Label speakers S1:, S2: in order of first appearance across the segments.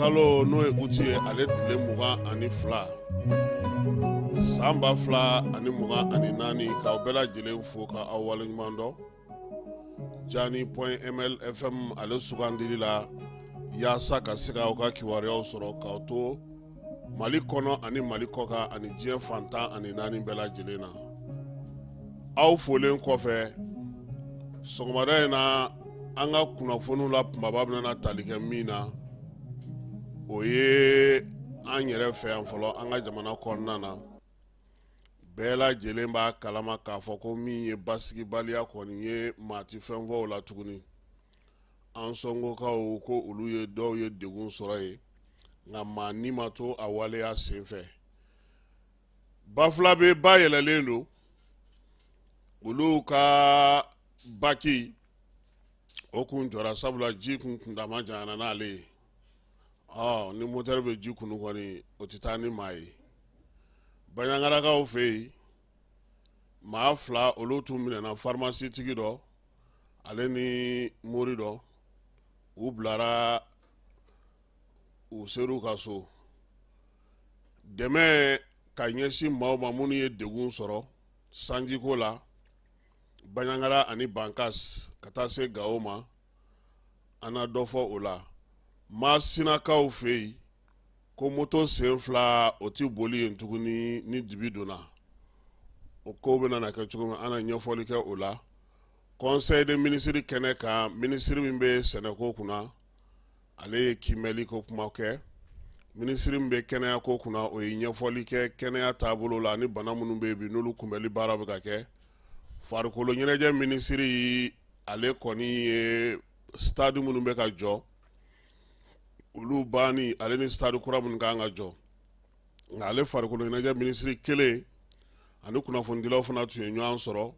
S1: Kalo, n'o ye uti ye, ale tile 22, san 2024, k'aw bɛɛ lajɛlen fo ka aw waleɲuman dɔn Jani.ml FM ale sugandili la yaasa ka se k'aw ka kibaruyaw sɔrɔ k'aw to Mali kɔnɔ ani Mali kɔkan ani diɲɛ fan 14 bɛɛ lajɛlen na. Aw folen kɔfɛ, sɔgɔmada in na, an ka kunnafoniw la kunbaba bɛna tali kɛ min na, o ye an yɛrɛ fɛ yan fɔlɔ, an ka jamana kɔnɔna na. Bɛɛ lajɛlen b'a kalama k'a fɔ ko min ye basigibaliya kɔni ye, maa tɛ fɛn fɔ o la tuguni. Ansɔngokaw ko olu ye dɔw ye degun sɔrɔ yen, nka maa ni ma to a waleya senfɛ. Bafulabe ba yɛlɛlen don, olu ka baki o kun jɔra, sabula ji kun kundama janyana n'ale ye. Ɔ ni motɛri bɛ ji kunu kɔni, o tɛ taa ni maa ye. Baɲangarakaw fɛ yen, maa fila olu tun minɛna, farimasitigi dɔ ale ni mori dɔ, u bilara, u ser'u ka so. Dɛmɛ ka ɲɛsin maaw ma minnu ye degun sɔrɔ sanjiko la Baɲangara ani Bankas ka taa se Gawo ma, an na dɔ fɔ o la. Masinakaw fɛ yen ko moto sen fila o tɛ boli yen tuguni ni dibi donna. O ko bɛna na kɛ cogo min, an na ɲɛfɔli kɛ o la. Conseil des ministres kɛnɛ kan, minisiri min bɛ sɛnɛko kunna, ale ye kiimɛli ko kuma kɛ. Minisiri min bɛ kɛnɛya ko kunna, o ye ɲɛfɔli kɛ kɛnɛya taabolo la ani bana minnu bɛ yen bi, n'olu kunbɛli baara bɛ ka kɛ. Farikolo ɲɛnajɛ minisiri, ale kɔni ye stade minnu bɛ ka jɔ, olu banni, ale ni stade kura minnu kan ka jɔ. Nka ale farikolo ɲɛnajɛ minisiri kelen ani kunnafonidilaw fana tun ye ɲɔgɔn sɔrɔ.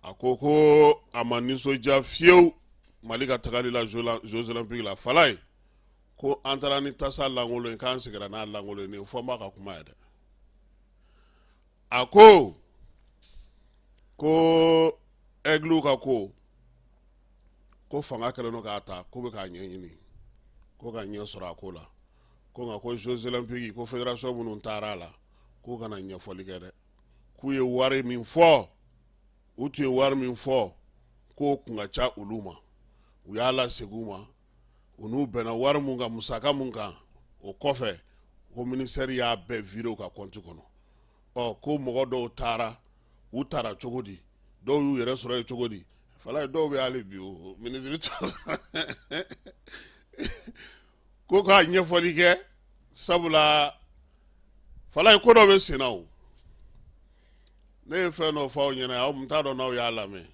S1: A ko ko a ma nisɔndiya fiyewu Mali ka tagali la Jeux olympiques la. Falaye ko an taara ni tasa lankolon ye, k'an seginna n'a lankolon ye. Nin ye Fɔnba ka kuma ye dɛ. A ko ko Aigles ka ko fanga kɛlen don k'a ta, ko bɛ k'a ɲɛɲini ko ka ɲɛ sɔrɔ a ko la. Ko nka ko Jeux olympiques ko fédération minnu taara a la, k'u kana ɲɛfɔli kɛ dɛ. K'u ye wari min fɔ, u tun ye wari min fɔ, k'o kun ka ca olu ma. U y'a lasegin u ma, u n'u bɛnna wari mun kan, musaka mun kan, o kɔfɛ ko ministère y'a bɛɛ virer u ka compte kɔnɔ. Ɔ ko mɔgɔ dɔw taara, u taara cogo di? Dɔw y'u yɛrɛ sɔrɔ yen cogo di? Falaye, dɔw bɛ hali bi o minisiri ko k'a ɲɛfɔli kɛ, sabula Falaye, ko dɔ bɛ sen na. O ne ye fɛn dɔ fɔ aw ɲɛna, aw t'a dɔn n'aw y'a lamɛn.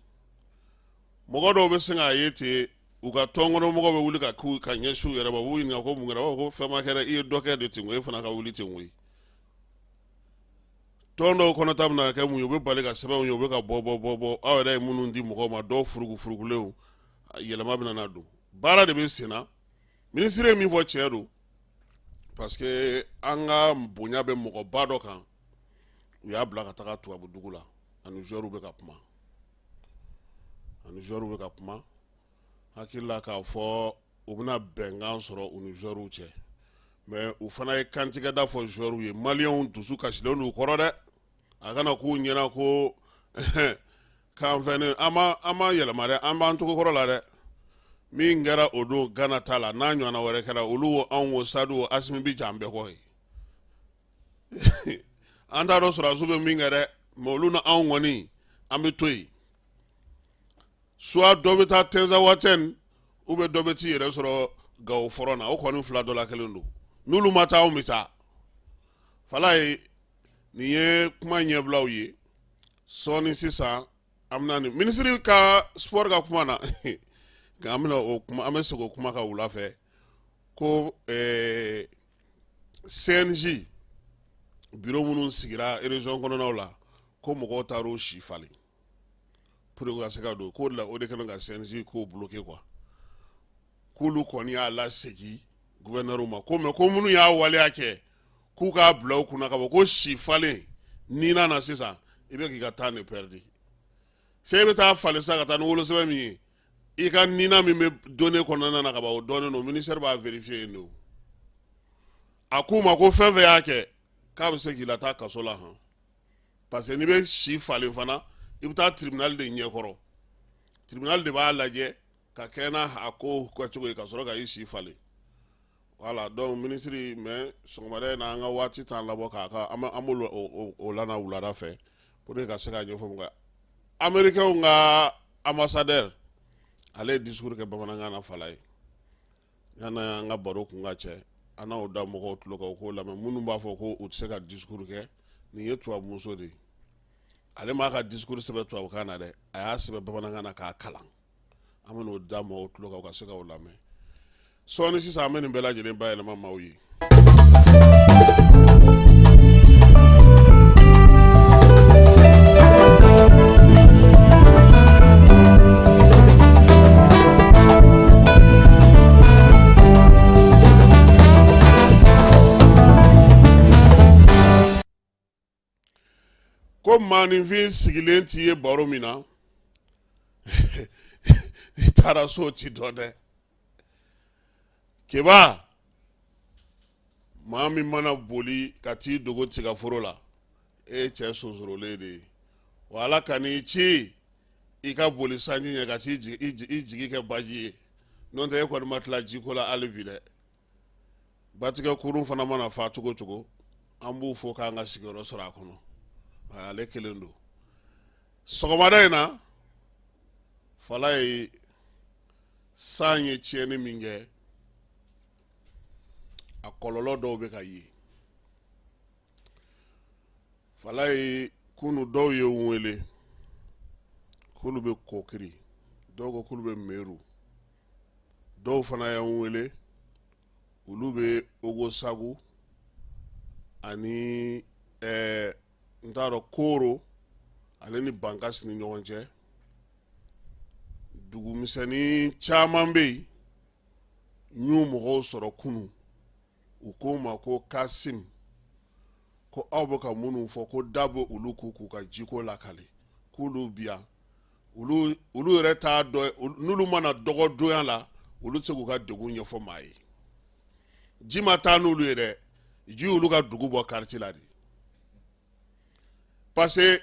S1: Mɔgɔ dɔw bɛ sin k'a ye ten, u ka tɔnkɔnɔ mɔgɔw bɛ wuli ka k'u ka ɲɛsin u yɛrɛ ma, u b'u ɲininka ko mun kɛra? U b'a fɔ ko fɛn ma kɛ dɛ, i ye dɔ kɛ de ten ko e fana ka wuli ten koyi. Tɔn dɔw kɔnɔ ta bɛna kɛ mun ye? U bɛ bali ka sɛbɛnw ye, u bɛ ka bɔ bɔ bɔ bɔ, aw yɛrɛ ye minnu di mɔgɔw ma, dɔw furugu furugulenw, yɛlɛma bɛna na don. Baara de bɛ sen na. Minisiri ye min fɔ, tiɲɛ don, parce que an ka bonya bɛ mɔgɔba dɔ kan, u y'a bila ka taga tubabu dugu la, ani joueurs bɛ ka kuma, ani joueurs bɛ ka kuma. Hakili la k'a fɔ u bɛna bɛnkan sɔrɔ u ni joueurs cɛ, mais u fana ye kantigɛda fɔ joueurs ye. Maliyɛnw dusu kasilen don u kɔrɔ dɛ. A kana k'u ɲɛna ko k'an fɛn an ma yɛlɛma dɛ, an b'an cogo kɔrɔ la dɛ. Min kɛra o don Gana ta la, n'a ɲɔgɔnna wɛrɛ kɛra, olu wo, anw wo, Sadu wo, Asimi bi jan bɛɛ kɔ ye. An t'a dɔn sɔrɔdasiw bɛ min kɛ dɛ, mais olu ni anw kɔni, an bɛ to yen. Soit dɔ bɛ taa Tinzawatɛn, ou bien dɔ bɛ t'i yɛrɛ sɔrɔ Gawo front na. O kɔni fila dɔ la kelen don. N'olu ma taa, anw bɛ taa. Falaye, nin ye kuma ɲɛbilaw ye. Sɔɔni sisan, an bɛna nin minisiri ka sport ka kuma na, nka an bɛna o kuma, an bɛ segin o kuma kan wula fɛ, ko CNJ bureau minnu sigira région kɔnɔnaw la, ko mɔgɔw taar'u si falen pour que ka se ka don k'o la. O de kɛlen ka CNJ ko bloqué quoi. K'olu kɔni y'a lasegin gouverneur ma ko, mais ko minnu y'a waleya kɛ, k'u k'a bila u kunna ka bɔ ko si falen n'i nana sisan, i bɛ k'i ka temps de perdre. Se i bɛ taa falen sa ka taa ni wolosɛbɛn min ye, i ka nina min bɛ données kɔnɔna na ka ban, o dɔnnen don, ministère b'a vérifier yen de. O A k'u ma ko fɛn fɛn y'a kɛ k'a bɛ se k'i lataa kaso la han, parce que n'i bɛ si falen fana, i bɛ taa tribunal de ɲɛkɔrɔ. Tribunal de b'a lajɛ ka kɛ n'a a ko kɛcogo ye ka sɔrɔ ka i si falen. Voilà, donc minisiri, mais sɔgɔmada in na, an ka waati t'an labɔ k'a ka an b'o o lana wulada fɛ pour que ka se k'a ɲɛfɔ mɔgɔ ye. Américain ka ambassadeur, ale ye discours kɛ bamanankan na. Fala ye, yanni an ka baro kun ka cɛ, an n'aw da mɔgɔw tulo kan, u k'o lamɛn. Minnu b'a fɔ ko u tɛ se ka discours kɛ, nin ye tubabumuso de ye. Ale m'a ka discours sɛbɛn tubabukan na dɛ, a y'a sɛbɛn bamanankan na k'a kalan. An bɛn'o da mɔgɔw tulo kan, u ka se k'o lamɛn sɔɔni. Sisan an bɛ nin bɛɛ lajɛlen bayɛlɛma maaw ye. Ko maaninfin sigilen t'i ye baro min na, i taara so ti dɔn dɛ. Keba, maa min mana boli ka t'i dogo tigaforo la, e ye cɛ sonsorolen de ye. Wa Ala kan'i ci i ka boli sanji ɲɛ ka t'i jigi kɛ baji ye, n'o tɛ e kɔni ma tila jiko la hali bi dɛ. Batigɛ kurun fana mana fa cogo cogo, an b'u fo k'an ka sigiyɔrɔ sɔrɔ a kɔnɔ. Ale kelen don. Sɔgɔmada in na, fala ye, san ye tiɲɛni min kɛ, a kɔlɔlɔ dɔw bɛ ka ye. Fala ye, kunu dɔw ye n wele k'olu bɛ Kɔkiri, dɔw ko k'olu bɛ Meru, dɔw fana y'an wele olu bɛ Ogosagu ani n t'a dɔn, Koro ale ni Bankasi ni ɲɔgɔn cɛ. Dugumisɛnnin caman bɛ yen. N y'u mɔgɔw sɔrɔ kunun, u ko n ma ko Kasim, ko aw bɛ ka minnu fɔ, ko da bɛ olu kun k'u ka jiko lakale, k'olu bi yan, olu yɛrɛ t'a dɔn. N'olu mana dɔgɔdonya la, olu tɛ se k'u ka degun ɲɛfɔ maa ye. Ji ma taa n'olu ye dɛ, ji y'olu ka dugu bɔ quartier la de, parce que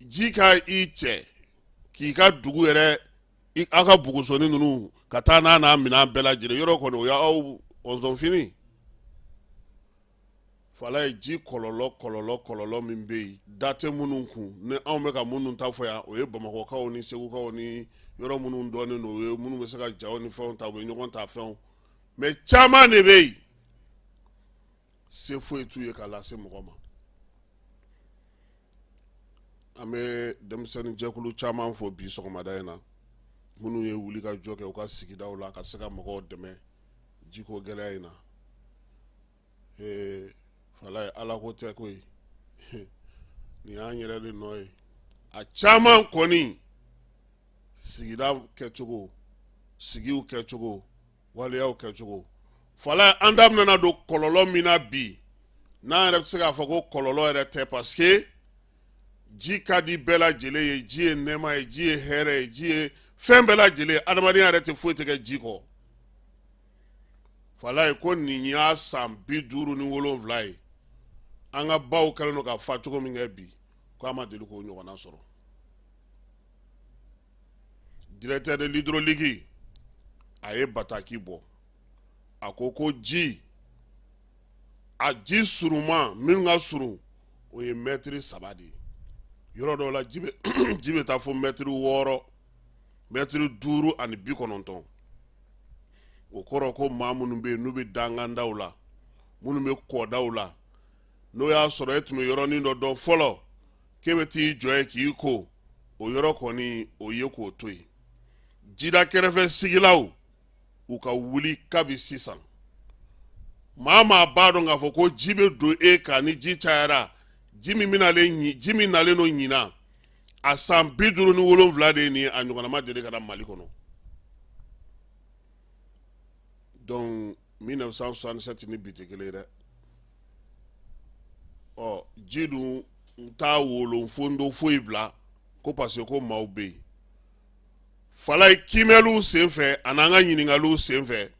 S1: ji ka i cɛ k'i ka dugu yɛrɛ, aw ka bugusoni ninnu ka taa n'a n'a minɛn bɛɛ lajɛlen yɔrɔ kɔni, o y'aw ɔnzɔnfini. Fala ye, ji kɔlɔlɔ kɔlɔlɔ kɔlɔlɔ min bɛ yen, da tɛ minnu kun, ni anw bɛ ka minnu ta fɔ yan, o ye Bamakɔkaw ni Segukaw ni yɔrɔ minnu dɔnnen don, o ye minnu bɛ se ka jaw ni fɛnw ta, u bɛ ɲɔgɔn ta fɛnw. Mais caman de bɛ yen, se foyi t'u ye k'a lase mɔgɔ ma. An bɛ denmisɛnnin jɛkulu caman fo bi sɔgɔmada in na, minnu ye wuli ka jɔ kɛ u ka sigidaw la ka se ka mɔgɔw dɛmɛ jiko gɛlɛya in na. Ee fala ye, Ala ko tɛ koyi, nin y'an yɛrɛ de nɔ ye. A caman kɔni, sigida kɛcogo, sigiw kɛcogo, waleyaw kɛcogo. Fala, an da bɛna don kɔlɔlɔ min na bi, n'an yɛrɛ bɛ se k'a fɔ ko kɔlɔlɔ yɛrɛ tɛ, parce que ji ka di bɛɛ lajɛlen ye. Ji ye nɛɛma ye, ji ye hɛrɛ ye, ji ye fɛn bɛɛ lajɛlen ye. Adamadenya yɛrɛ tɛ foyi tɛ kɛ ji kɔ. Fala ye, ko nin y'a san 57 ye, an ka baw kɛlen don ka fa cogo min kɛ bi, ko a ma deli k'o ɲɔgɔnna sɔrɔ. Directeur de l'hydraulique, a ye bataki bɔ, a ko ko ji, a ji surunman min ka surun, o ye mɛtiri 3 de ye. Yɔrɔ dɔw la, ji bɛ taa fo mɛtiri 6, mɛtiri 5.90. O kɔrɔ ko maa minnu bɛ yen, n'u bɛ dankandaw la, minnu bɛ kɔdaw la, n'o y'a sɔrɔ e tun bɛ yɔrɔnin dɔ dɔn fɔlɔ k'e bɛ t'i jɔ yen k'i ko, o yɔrɔ kɔni, o ye k'o to yen. Jida kɛrɛfɛ sigilaw, u ka wuli kabi sisan. Maa maa b'a dɔn k'a fɔ ko ji bɛ don e kan ni ji cayara, ji min bɛnalen, ji min nalen don ɲinan, a san 57 de ye nin ye, a ɲɔgɔnna ma deli ka na Mali kɔnɔ. Donc 1967 ni bi tɛ kelen ye dɛ. Ɔ ji dun t'a wolon fondo foyi bila ko parce que ko maaw bɛ yen. Falaye, kiimɛliw senfɛ ani an ka ɲininkaliw senfɛ,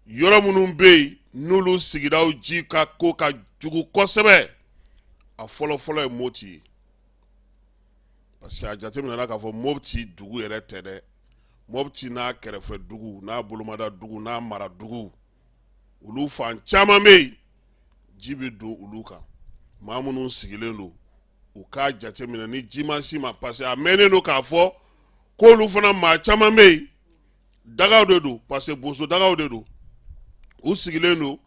S1: yɔrɔ minnu bɛ yen n'olu sigidaw ji ka ko ka jugu kosɛbɛ, a fɔlɔfɔlɔ ye Moti ye, parce que a jateminɛna k'a fɔ Moti dugu yɛrɛ tɛ dɛ, Moti n'a kɛrɛfɛ dugu n'a bolomada dugu n'a mara dugu, olu fan caman bɛ yen, ji bɛ don olu kan. Maa minnu sigilen don, u k'a jateminɛ ni ji ma s'i ma, parce que a mɛnnen don k'a fɔ k'olu fana maa caman bɛ yen, dagaw de don, parce que boso dagaw de don, u sigilen don,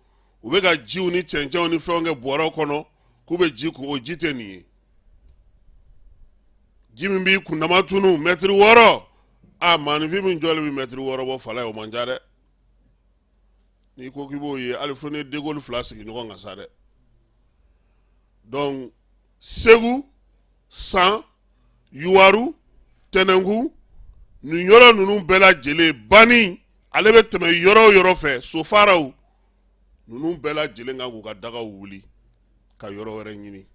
S1: u bɛ ka jiw ni cɛncɛnw ni fɛnw kɛ bɔrɛw kɔnɔ k'u bɛ ji kun. O ji tɛ nin ye, ji min b'i kundama tunu mɛtiri 6. A maaninfin min jɔlen bɛ mɛtiri 6 bɔ fala ye, o man ca dɛ. N'i ko k'i b'o ye, hali fo ni de Gaulle fila sigi ɲɔgɔn kan sa dɛ. Donc Segu, San, Yuwaru, Tɛnɛnku, nin yɔrɔ ninnu bɛɛ lajɛlen, banni ale bɛ tɛmɛ yɔrɔ o yɔrɔ fɛ, sofaraw ninnu bɛɛ lajɛlen kan k'u ka dagaw wuli ka yɔrɔ wɛrɛ ɲini.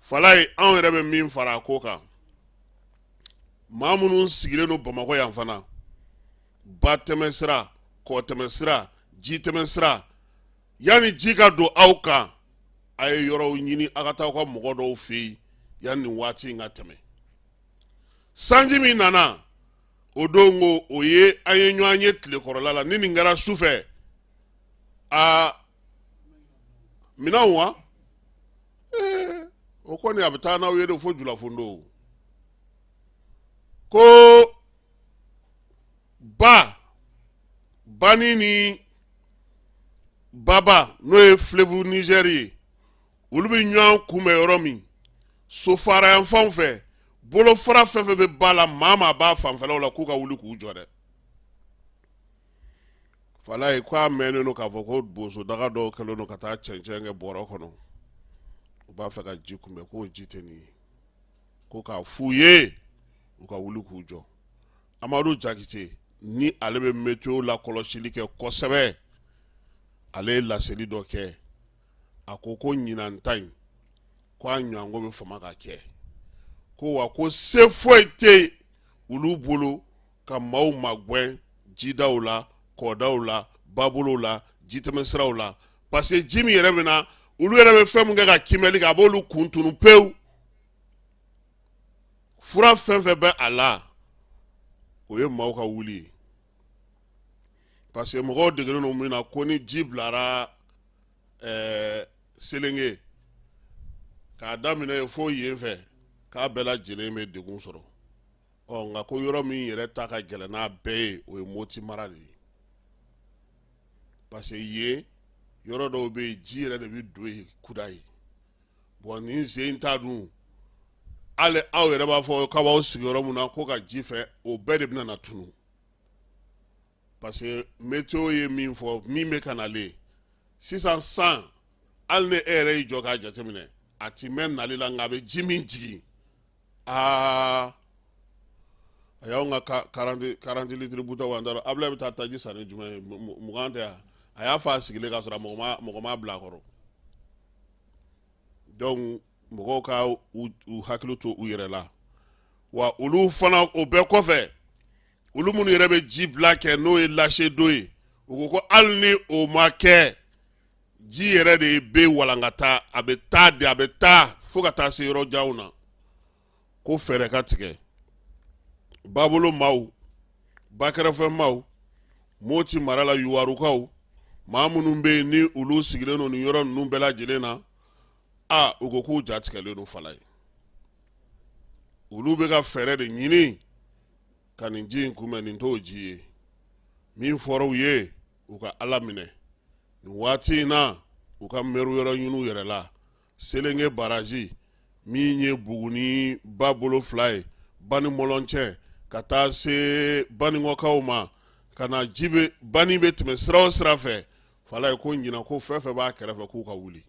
S1: Falaye, anw yɛrɛ bɛ min fara a ko kan, maa minnu sigilen don Bamakɔ yan fana, ba tɛmɛ sira, kɔ tɛmɛ sira, ji tɛmɛ sira, yanni ji ka don aw kan, a ye yɔrɔw ɲini, aw ka taa aw ka mɔgɔ dɔw fɛ yen yanni nin waati in ka tɛmɛ. Sanji min nana o don ko o ye an ye ɲɔgɔn ye tilekɔrɔla la, ni nin kɛra su fɛ, aa minɛnw wa o kɔni a bɛ taa n'aw ye de fo julafondo ko ba bani ni baba, n'o ye fleuve Niger ye, olu bɛ ɲɔgɔn kunbɛn yɔrɔ min, sofara yanfanw fɛ, bolofara fɛn fɛn bɛ ba la, maa maa b'a fanfɛlaw la, k'u ka wuli k'u jɔ dɛ. Falaye ko a mɛnnen don k'a fɔ ko bosodaga dɔw kɛlen don ka taa cɛncɛn kɛ bɔrɔ kɔnɔ, u b'a fɛ ka ji kunbɛn, k'o ji tɛ nin ye, ko k'a f'u ye u ka wuli k'u jɔ. Amadu Jakite, ni ale bɛ météo lakɔlɔsili kɛ kosɛbɛ, ale ye laseli dɔ kɛ. A ko ko ɲinan ta in, ko a ɲɔgɔnko bɛ fama ka kɛ, ko wa ko se foyi tɛ olu bolo ka maaw magɛn jidaw la, kɔdaw la, babolow la, jitɛmɛsiraw la, parce que ji min yɛrɛ bɛ na, olu yɛrɛ bɛ fɛn min kɛ ka kiimɛli kɛ, a b'olu kun tunu pewu. Fura fɛn fɛn bɛ a la, o ye maaw ka wuli ye, parce que mɔgɔw degelen don min na ko ni ji bilara Selenge k'a daminɛ fo yen fɛ, k'a bɛɛ lajɛlen bɛ degun sɔrɔ. Ɔ nka ko yɔrɔ min yɛrɛ ta ka gɛlɛn n'a bɛɛ ye, o ye Moti mara de ye, parce que yen yɔrɔ dɔw bɛ yen, ji yɛrɛ de bɛ don yen kuda ye. Bon, nin sen ta dun, hali aw yɛrɛ b'a fɔ k'aw b'aw sigiyɔrɔ min na ko ka ji fɛ, o bɛɛ de bɛna na tunu, parce que météo ye min fɔ, min bɛ ka nalen sisan san, hali ni e yɛrɛ y'i jɔ k'a jateminɛ, a ti mɛn nali la, nka a bɛ ji min jigin, aa a y'anw ka 40 litres bouteille, an taara Abulayi bɛ taa taji san ni jumɛn ye? 20 tɛ yan? A y'a fɔ a sigilen k'a sɔrɔ mɔgɔ m'a bila a kɔrɔ. Donc mɔgɔw ka u hakili to u yɛrɛ la. Wa olu fana, o bɛɛ kɔfɛ, olu minnu yɛrɛ bɛ ji bila kɛ, n'o ye lâcher d'eau ye, u ko ko hali ni o ma kɛ, ji yɛrɛ de bɛ walankata, a bɛ taa de, a bɛ taa fo ka taa se yɔrɔ janw na, ko fɛɛrɛ ka tigɛ. Babolo maaw, ba kɛrɛfɛ maaw, Moti mara la, Yuwarukaw, maa minnu bɛ yen ni olu sigilen don nin yɔrɔ ninnu bɛɛ lajɛlen na, a u ko k'u ja tigɛlen don. Falaye, olu bɛ ka fɛɛrɛ de ɲini ka nin ji in kunbɛn. Nin t'o ji ye. Min fɔra u ye, u ka Ala minɛ nin waati in na, u ka mɛru yɔrɔ ɲini u yɛrɛ la. Selenge baraji min ye Buguni ba bolo fila ye, Bani Mɔlɔncɛ ka taa se Baninkɔkaw ma, ka na ji bɛ bani bɛ tɛmɛ sira o sira fɛ, Falaye ko ɲinan ko fɛn fɛn b'a kɛrɛfɛ, k'u ka wuli.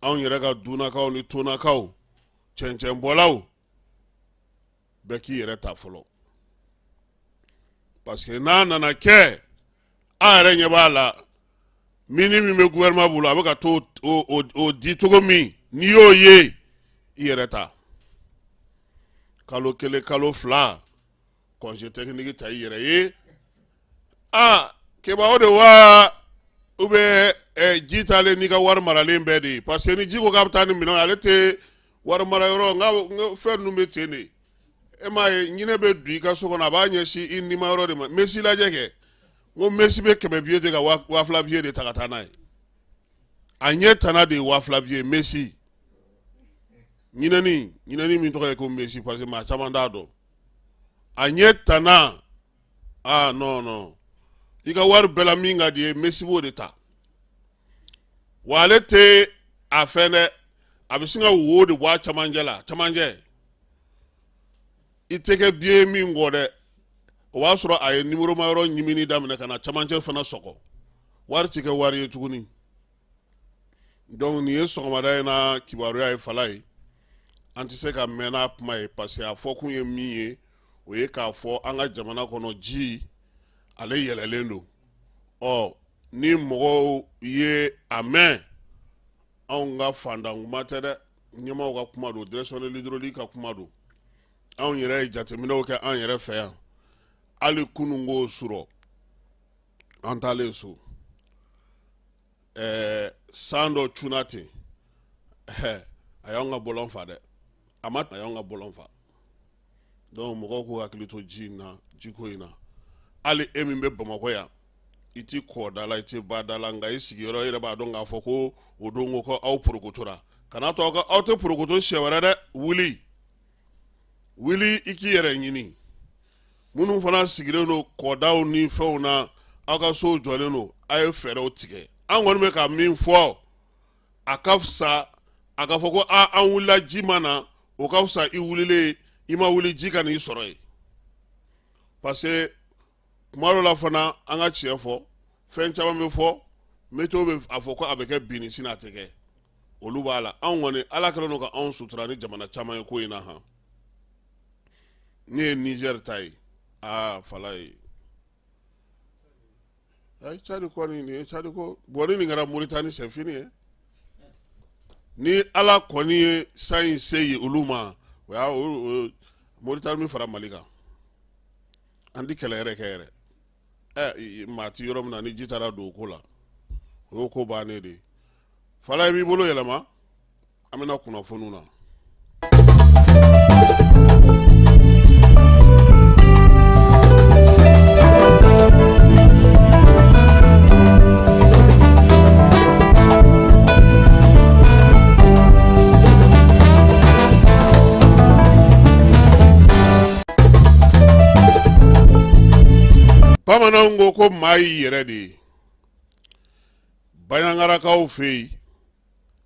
S1: Anw yɛrɛ ka dunakaw ni tonakaw, cɛncɛnbɔlaw, bɛɛ k'i yɛrɛ ta fɔlɔ, parce que n'a nana kɛ, an yɛrɛ ɲɛ b'a la, mini min bɛ gouvernement bolo, a bɛ ka t'o o di cogo min, n'i y'o ye, i yɛrɛ ta kalo 1, kalo 2 congé technique ta i yɛrɛ ye. Aa, Keba o de wa ou bien ji taalen n'i ka wari maralen bɛɛ de ye, parce que ni ji ko k'a bɛ taa ni minɛn ye, ale tɛ wari mara yɔrɔ, nka fɛn ninnu bɛ ten de. E m'a ye, ɲinɛ bɛ don i ka so kɔnɔ, a b'a ɲɛsin i nima yɔrɔ de ma. Messi lajɛ kɛ, n ko Messi bɛ 100 billet de ka 2000 billet de ta ka taa n'a ye. A ɲɛ tana de ye 2000 billet. Messi ɲinɛni, ɲinɛni min tɔgɔ ye ko Messi, parce que maa caman t'a dɔn, a ɲɛ tana. Ah non non, i ka wari bɛɛ la min ka di ye, Messi b'o de ta. Wa ale tɛ a fɛn dɛ, a bɛ sin ka wo de bɔ a camancɛ la, camancɛ i tɛ kɛ billet min kɔ dɛ, o b'a sɔrɔ a ye nimoro ma yɔrɔ ɲimini daminɛ ka na camancɛ fana sɔgɔ, wari ti kɛ wari ye tuguni. Donc nin ye sɔgɔmada in na kibaruya ye. Fala ye, an tɛ se ka mɛn n'a kuma ye, parce que a fɔkun ye min ye, o ye k'a fɔ an ka jamana kɔnɔ, ji ale yɛlɛlen don. Ɔ ni mɔgɔw ye a mɛn, anw ka fantan kuma tɛ dɛ, ɲɛmaaw ka kuma don, direction de l'hydraulique ka kuma don. Anw yɛrɛ ye jateminɛw kɛ an yɛrɛ fɛ yan. Hali kunun ko surɔ, an taalen so, san dɔ cunna ten, a y'anw ka bɔlɔn fa dɛ, a ma, a y'anw ka bɔlɔn fa. Donc mɔgɔw k'u hakili to ji in na, jiko in na. Hali e min bɛ Bamakɔ yan, i ti kɔda la, i ti bada la, nka i sigiyɔrɔ, i yɛrɛ b'a dɔn k'a fɔ ko o don ko aw porokotora. Kana to aw tɛ porokoto siɲɛ wɛrɛ dɛ. Wuli, wuli, i k'i yɛrɛ ɲini. Minnu fana sigilen don kɔdaw ni fɛnw na, aw ka sow jɔlen don, a ye fɛɛrɛw tigɛ. An kɔni bɛ ka min fɔ, a ka fisa a ka fɔ ko aa, an wulila, ji ma na, o ka fisa i wulilen i ma wuli, ji ka n'i sɔrɔ yen. Parce que kuma dɔ la fana, an ka tiɲɛ fɔ, fɛn caman bɛ fɔ, météo bɛ a fɔ ko a bɛ kɛ bi ni sini, a tɛ kɛ. Olu b'a la. Anw kɔni, Ala kɛlen don ka anw sutura ni jamana caman ye ko in na. Han, ne ye Niger ta ye, aa fala ye, ayi, Tchad kɔni, nin ye Tchad ko. Bon, ni nin kɛra Mauritanie, c'est fini ye. Ni Ala kɔni ye san in se ye olu ma, o y'a Mauritanie min fara Mali kan, an ti kɛlɛ yɛrɛ kɛ yɛrɛ. Ɛ, maa ti yɔrɔ min na, ni ji taara don o ko la, o y'o ko bannen de ye. Fala, i b'i bolo yɛlɛma, an bɛna kunnafoniw na. Bamananw ko ko maa y'i yɛrɛ de ye. Baɲangarakaw fɛ yen,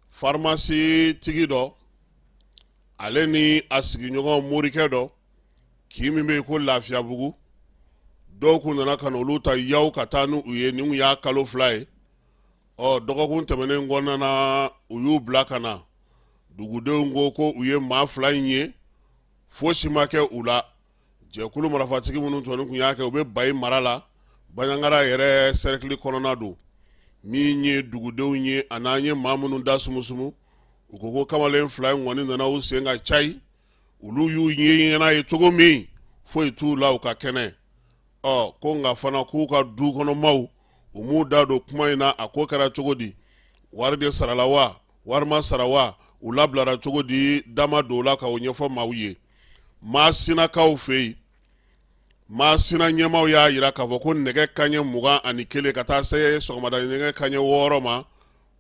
S1: farimasi tigi dɔ, ale ni a sigiɲɔgɔn morikɛ dɔ, kin min bɛ yen ko Lafiyabugu, dɔw kun nana ka na olu ta yaw ka taa n'u ye. Nin kun y'a kalo 2 ye. Ɔ dɔgɔkun tɛmɛnen kɔnɔna na, u y'u bila ka na. Dugudenw ko ko u ye maa 2 in ye, fosi ma kɛ u la. Jɛkulu marifatigi minnu tɔni kun y'a kɛ, u bɛ Bayi mara la, Baɲangara yɛrɛ sɛrɛkili kɔnɔna don. Min ye dugudenw ye, a n'an ye maa minnu da sumusumu, u ko ko kamalen 2 in kɔni nana u sen ka cayi, olu y'u ye ɲɛna ye cogo min, foyi t'u la, u ka kɛnɛ. Ɔ ko nka fana k'u ka du kɔnɔmaw, u m'u da don kuma in na. A ko kɛra cogo di? Wari de sarala wa, wari ma sara wa, u labilara cogo di? Dama don la ka o ɲɛfɔ maaw ye. Masinakaw fɛ yen, Masina ɲɛmaaw y'a jira k'a fɔ ko nɛgɛ kanɲɛ 21 ka taa se sɔgɔmada nɛgɛ kanɲɛ 6 ma,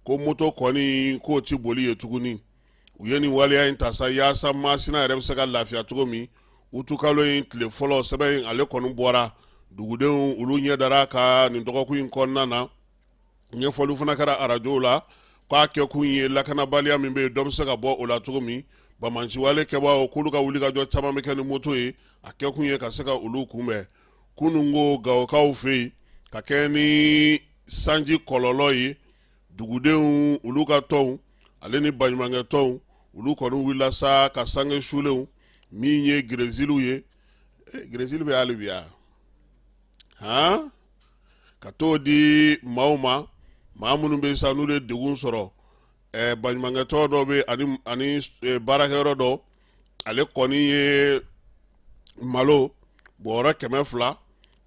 S1: ko moto kɔni k'o tɛ boli ye tuguni. U ye nin waleya in ta sa yaasa Masina yɛrɛ bɛ se ka lafiya cogo min. Utukalo in tile fɔlɔ, sɛbɛn in ale kɔni bɔra, dugudenw olu ɲɛ dara ka nin dɔgɔkun in kɔnɔna na. Ɲɛfɔliw fana kɛra arajow la k'a kɛkun ye lakanabaliya min bɛ yen, dɔ bɛ se ka bɔ o la cogo min. Banbaanciwale kɛbaaw k'olu ka wulikajɔ caman bɛ kɛ ni moto ye, a kɛkun ye ka se ka olu kunbɛn. Kunun ko Gawokaw fɛ yen, ka kɛ ni sanji kɔlɔlɔ ye, dugudenw olu ka tɔnw ale ni baɲumankɛ tɔnw, olu kɔni wulila sa ka sange sulenw, min ye gereziliw ye, gerezili bɛ hali bi yan han, ka t'o di maaw ma, maa minnu bɛ sa n'u ye degun sɔrɔ. Baɲumankɛtɔn dɔ bɛ ani baarakɛyɔrɔ dɔ, ale kɔni ye malo bɔrɔ 200,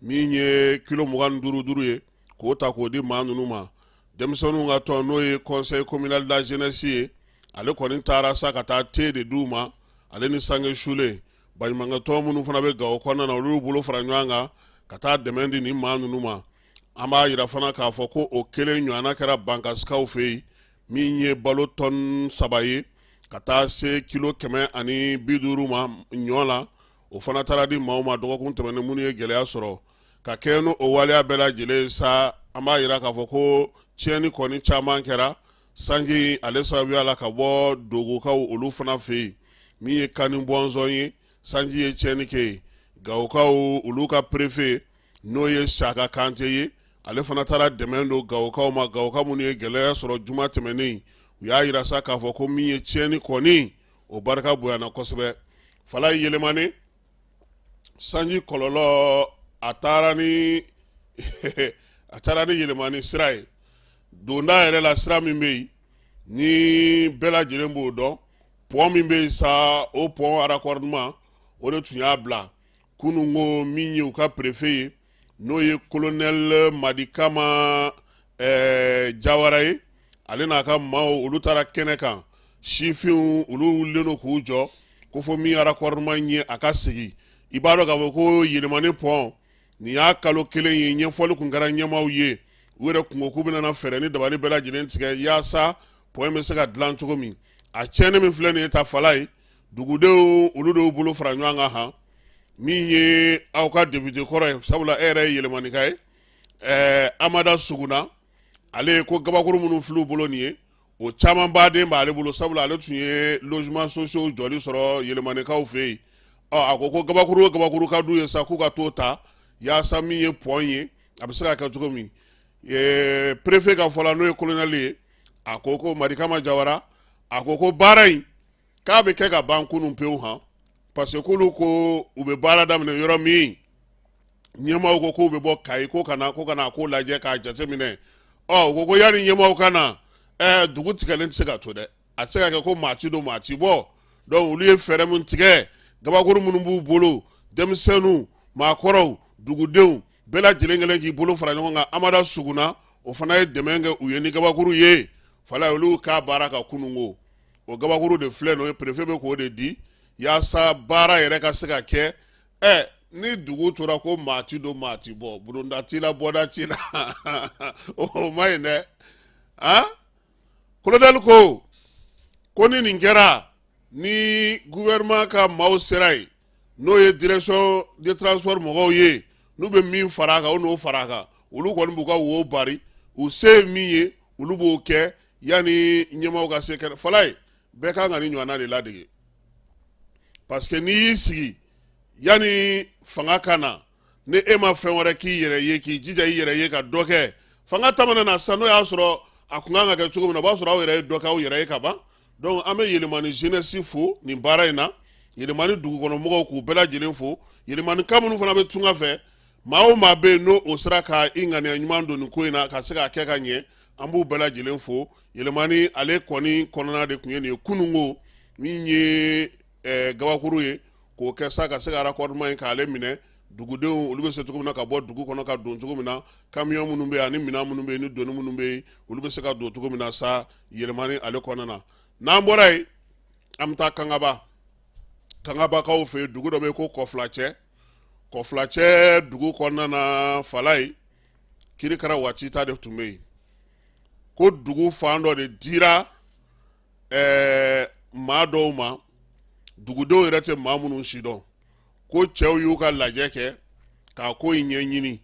S1: min ye kilo 25 duuru ye. k'o ta k'o di maa ninnu ma. Denmisɛnninw ka tɔn, n'o ye conseil communal de la jeunesse ye, ale kɔni taara sa ka taa te de d'u ma, ale ni sange sulen. Baɲumankɛtɔn minnu fana bɛ Gawo kɔnɔna na, olu y'u bolo fara ɲɔgɔn kan ka taa dɛmɛ di nin maa ninnu ma. An b'a yira fana k'a fɔ ko o kelen ɲɔgɔnna kɛra Bankasikaw fɛ yen, min ye balo tɔni 3 ye ka taa se kilo 150 ma ɲɔ la. O fana taara di maaw ma dɔgɔkun tɛmɛnen minnu ye gɛlɛya sɔrɔ. Ka kɛɲɛ n'o waleya bɛɛ lajɛlen sa, an b'a yira k'a fɔ ko tiɲɛni kɔni caman kɛra sanji ale sababuya la ka bɔ Dogokaw olu fana fɛ yen, min ye Kani Bɔnzɔn ye, sanji ye tiɲɛni kɛ yen. Gawokaw olu ka préfet, n'o ye Saka Kante ye, ale fana taara dɛmɛ don Gawokaw ma. Gawoka minnu ye gɛlɛya sɔrɔ juma tɛmɛnen, u y'a yira sa k'a fɔ ko min ye tiɲɛni kɔni, o barika bonyana kosɛbɛ. Falaye, Yelemani sanji kɔlɔlɔ, a taara ni Yelemani sira ye. Donda yɛrɛ la, sira min bɛ yen ni bɛɛ lajɛlen b'o dɔn, pont min bɛ yen sa, o pont raccordement, o de tun y'a bila kunun ko. Min ye u ka préfet ye, n'o ye colonel Madikama Jawara ye, ale n'a ka maaw, olu taara kɛnɛ kan. Sifinw, olu wulilen don k'u jɔ ko fo min raccordement ye, a ka segin. I b'a dɔn k'a fɔ ko Yelemani pont nin y'a kalo 1 ye. Ɲɛfɔli kun kɛra ɲɛmaaw ye, u yɛrɛ kun ko k'u bɛna fɛɛrɛ ni dabali bɛɛ lajɛlen tigɛ yaasa pont in bɛ se ka dilan cogo min. A tiɲɛni min filɛ nin ye ta, Falaye, dugudenw, olu de y'u bolo fara ɲɔgɔn kan han. Min ye aw ka député kɔrɔ ye, sabula e yɛrɛ ye Yɛlɛmanika ye, Amada Suguna, ale ye ko gabakuru minnu filɛ u bolo nin ye, o caman baden b'ale bolo, sabula ale tun ye logement sociaux jɔli sɔrɔ Yɛlɛmanikaw fɛ yen. Ɔ, a ko ko gabakuru o gabakuru ka d'u ye sa, k'u ka t'o ta yaasa min ye pont ye, a bɛ se ka kɛ cogo min. Préfet ka fɔ la, n'o ye colonel ye, a ko ko Madikama Jawara, a ko ko baara in k'a bɛ kɛ ka ban kunun pewu han, parce que k'olu ko u bɛ baara daminɛ yɔrɔ min, ɲɛmaaw ko k'u bɛ bɔ Kayi ko ka na, ko ka na a ko lajɛ k'a jateminɛ. Ɔ, u ko ko yanni ɲɛmaaw ka na, dugu tigɛlen tɛ se ka to dɛ, a tɛ se ka kɛ ko maa ti don, maa ti bɔ. Donc olu ye fɛɛrɛ min tigɛ, gabakuru minnu b'u bolo, denmisɛnninw, maakɔrɔw, dugudenw bɛɛ lajɛlen kɛlen k'i bolo fara ɲɔgɔn kan. Amada Suguna, o fana ye dɛmɛ kɛ u ye ni gabakuru ye. Fala, olu k'a baara ka kununko, o gabakuru de filɛ n'o ye, préfet bɛ k'o de di yaasa baara yɛrɛ ka se ka kɛ. Ni dugu tora ko maa ti don, maa ti bɔ, bulonda t'i la, bɔda t'i la, o ma ɲi dɛ. Han, colonel ko ko ni nin kɛra, ni gouvernement ka maaw sera yen, n'o ye direction de transport mɔgɔw ye, n'u bɛ min fara a kan, o n'o fara a kan. Olu kɔni b'u ka wo bari, u se ye min ye, olu b'o kɛ yanni ɲɛmaaw ka se kɛnɛ. Falaye, bɛɛ kan ka nin ɲɔgɔnna de ladege, parce que n'i y'i sigi yanni fanga ka na, ni e ma fɛn wɛrɛ k'i yɛrɛ ye, k'i jija i yɛrɛ ye ka dɔ kɛ, fanga ta mana na sisan, n'o y'a sɔrɔ a kun kan ka kɛ cogo min na, o b'a sɔrɔ aw yɛrɛ ye dɔ kɛ aw yɛrɛ ye ka ban. Donc an bɛ Yɛlɛmani jeunesse fo nin baara in na, Yɛlɛmani dugukɔnɔmɔgɔw, k'u bɛɛ lajɛlen fo, Yɛlɛmani minnu fana bɛ tunga fɛ, maa o maa bɛ yen n'o o sera ka i ŋaniya ɲuman don nin ko in na ka se k'a kɛ ka ɲɛ, an b'u bɛɛ lajɛlen fo. Yɛlɛmani ale kɔni kɔnɔna de tun ye nin ye kununko, min ye gabakuru ye k'o kɛ sa ka se ka raccordement in k'ale minɛ, dugudenw olu bɛ se cogo min na ka bɔ dugu kɔnɔ ka don cogo min na, camion minnu bɛ yen ani minɛn minnu bɛ yen ni doni minnu bɛ yen, olu bɛ se ka don cogo min na sa Yɛlɛmani ale kɔnɔna na. N'an bɔra yen, an bɛ taa Kangaba. Kangabakaw fɛ yen, dugu dɔ bɛ yen ko Kɔfilacɛ. Kɔfilacɛ dugu kɔnɔna na, Falaye, kirikara waati ta de tun bɛ yen ko dugu fan dɔ de dira maa dɔw ma, dugudenw yɛrɛ tɛ maa minnu si dɔn. Ko cɛw y'u ka lajɛ kɛ k'a ko in ɲɛɲini,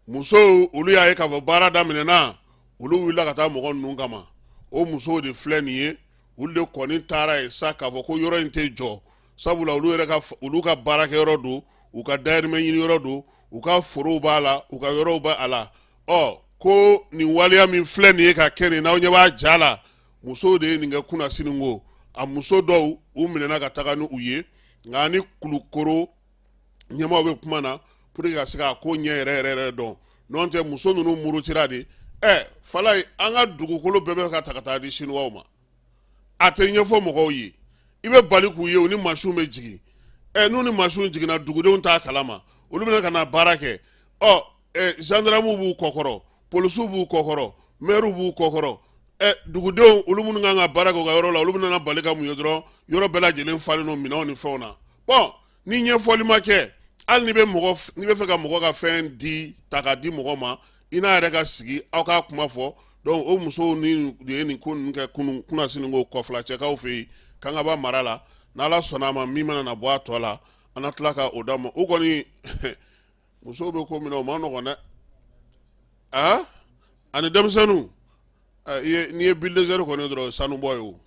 S1: musow, olu y'a ye k'a fɔ baara daminɛna, olu wulila ka taa mɔgɔ ninnu kama. O musow de filɛ nin ye, olu de kɔni taara yen sa k'a fɔ ko yɔrɔ in tɛ jɔ, sabula olu yɛrɛ ka, olu ka baarakɛyɔrɔ don, u ka dayirimɛ ɲini yɔrɔ don, u ka forow b'a la, u ka yɔrɔw b'a la. Ɔ, ko nin waleya min filɛ nin ye ka kɛ nin, n'aw ɲɛ b'a ja la, musow de ye nin kɛ kunasini ko. A muso dɔw, u minɛna ka taga ni u ye, nka ni Kulukoro ɲɛmaaw bɛ kuma na pour que ka se k'a ko ɲɛ yɛrɛ yɛrɛ yɛrɛ dɔn. N'o tɛ, muso ninnu murutira de. Falaye, an ka dugukolo bɛɛ bɛ ka ta ka taa di Siniwaw ma, a tɛ ɲɛfɔ mɔgɔw ye. I bɛ bali k'u ye, u ni mansinw bɛ jigin. N'u ni mansinw jiginna, dugudenw t'a kalama, olu bɛna ka na baara kɛ. Ɔ, gendarmew b'u kɔkɔrɔ, Polisiw b'u kɔkɔrɔ, mɛriw b'u kɔkɔrɔ, ɛ dugudenw, olu minnu kan ka baara kɛ u ka yɔrɔ la, olu bɛna bali ka mun ye dɔrɔn, yɔrɔ bɛɛ lajɛlen falen don minɛnw ni fɛnw na. Bɔn, ni ɲɛfɔli ma kɛ, hali n'i bɛ mɔgɔ n'i bɛ fɛ ka mɔgɔ ka fɛn di ta k'a di mɔgɔ ma, i n'a yɛrɛ ka sigi, aw k'a kuma fɔ. Donc o musow ni de ye nin ko ninnu kɛ kunun kunasini ko Kɔfilacɛkaw fɛ yen, Kangaba mara la. N'Ala sɔnna a ma, min mana na bɔ a tɔ la, an na tila ka o d'a ma. O kɔni, musow bɛ ko min na, o ma nɔgɔn dɛ. Aa, ani denmisɛnninw, n'i ye bulldozer kɔni dɔrɔn, sanubɔ ye o.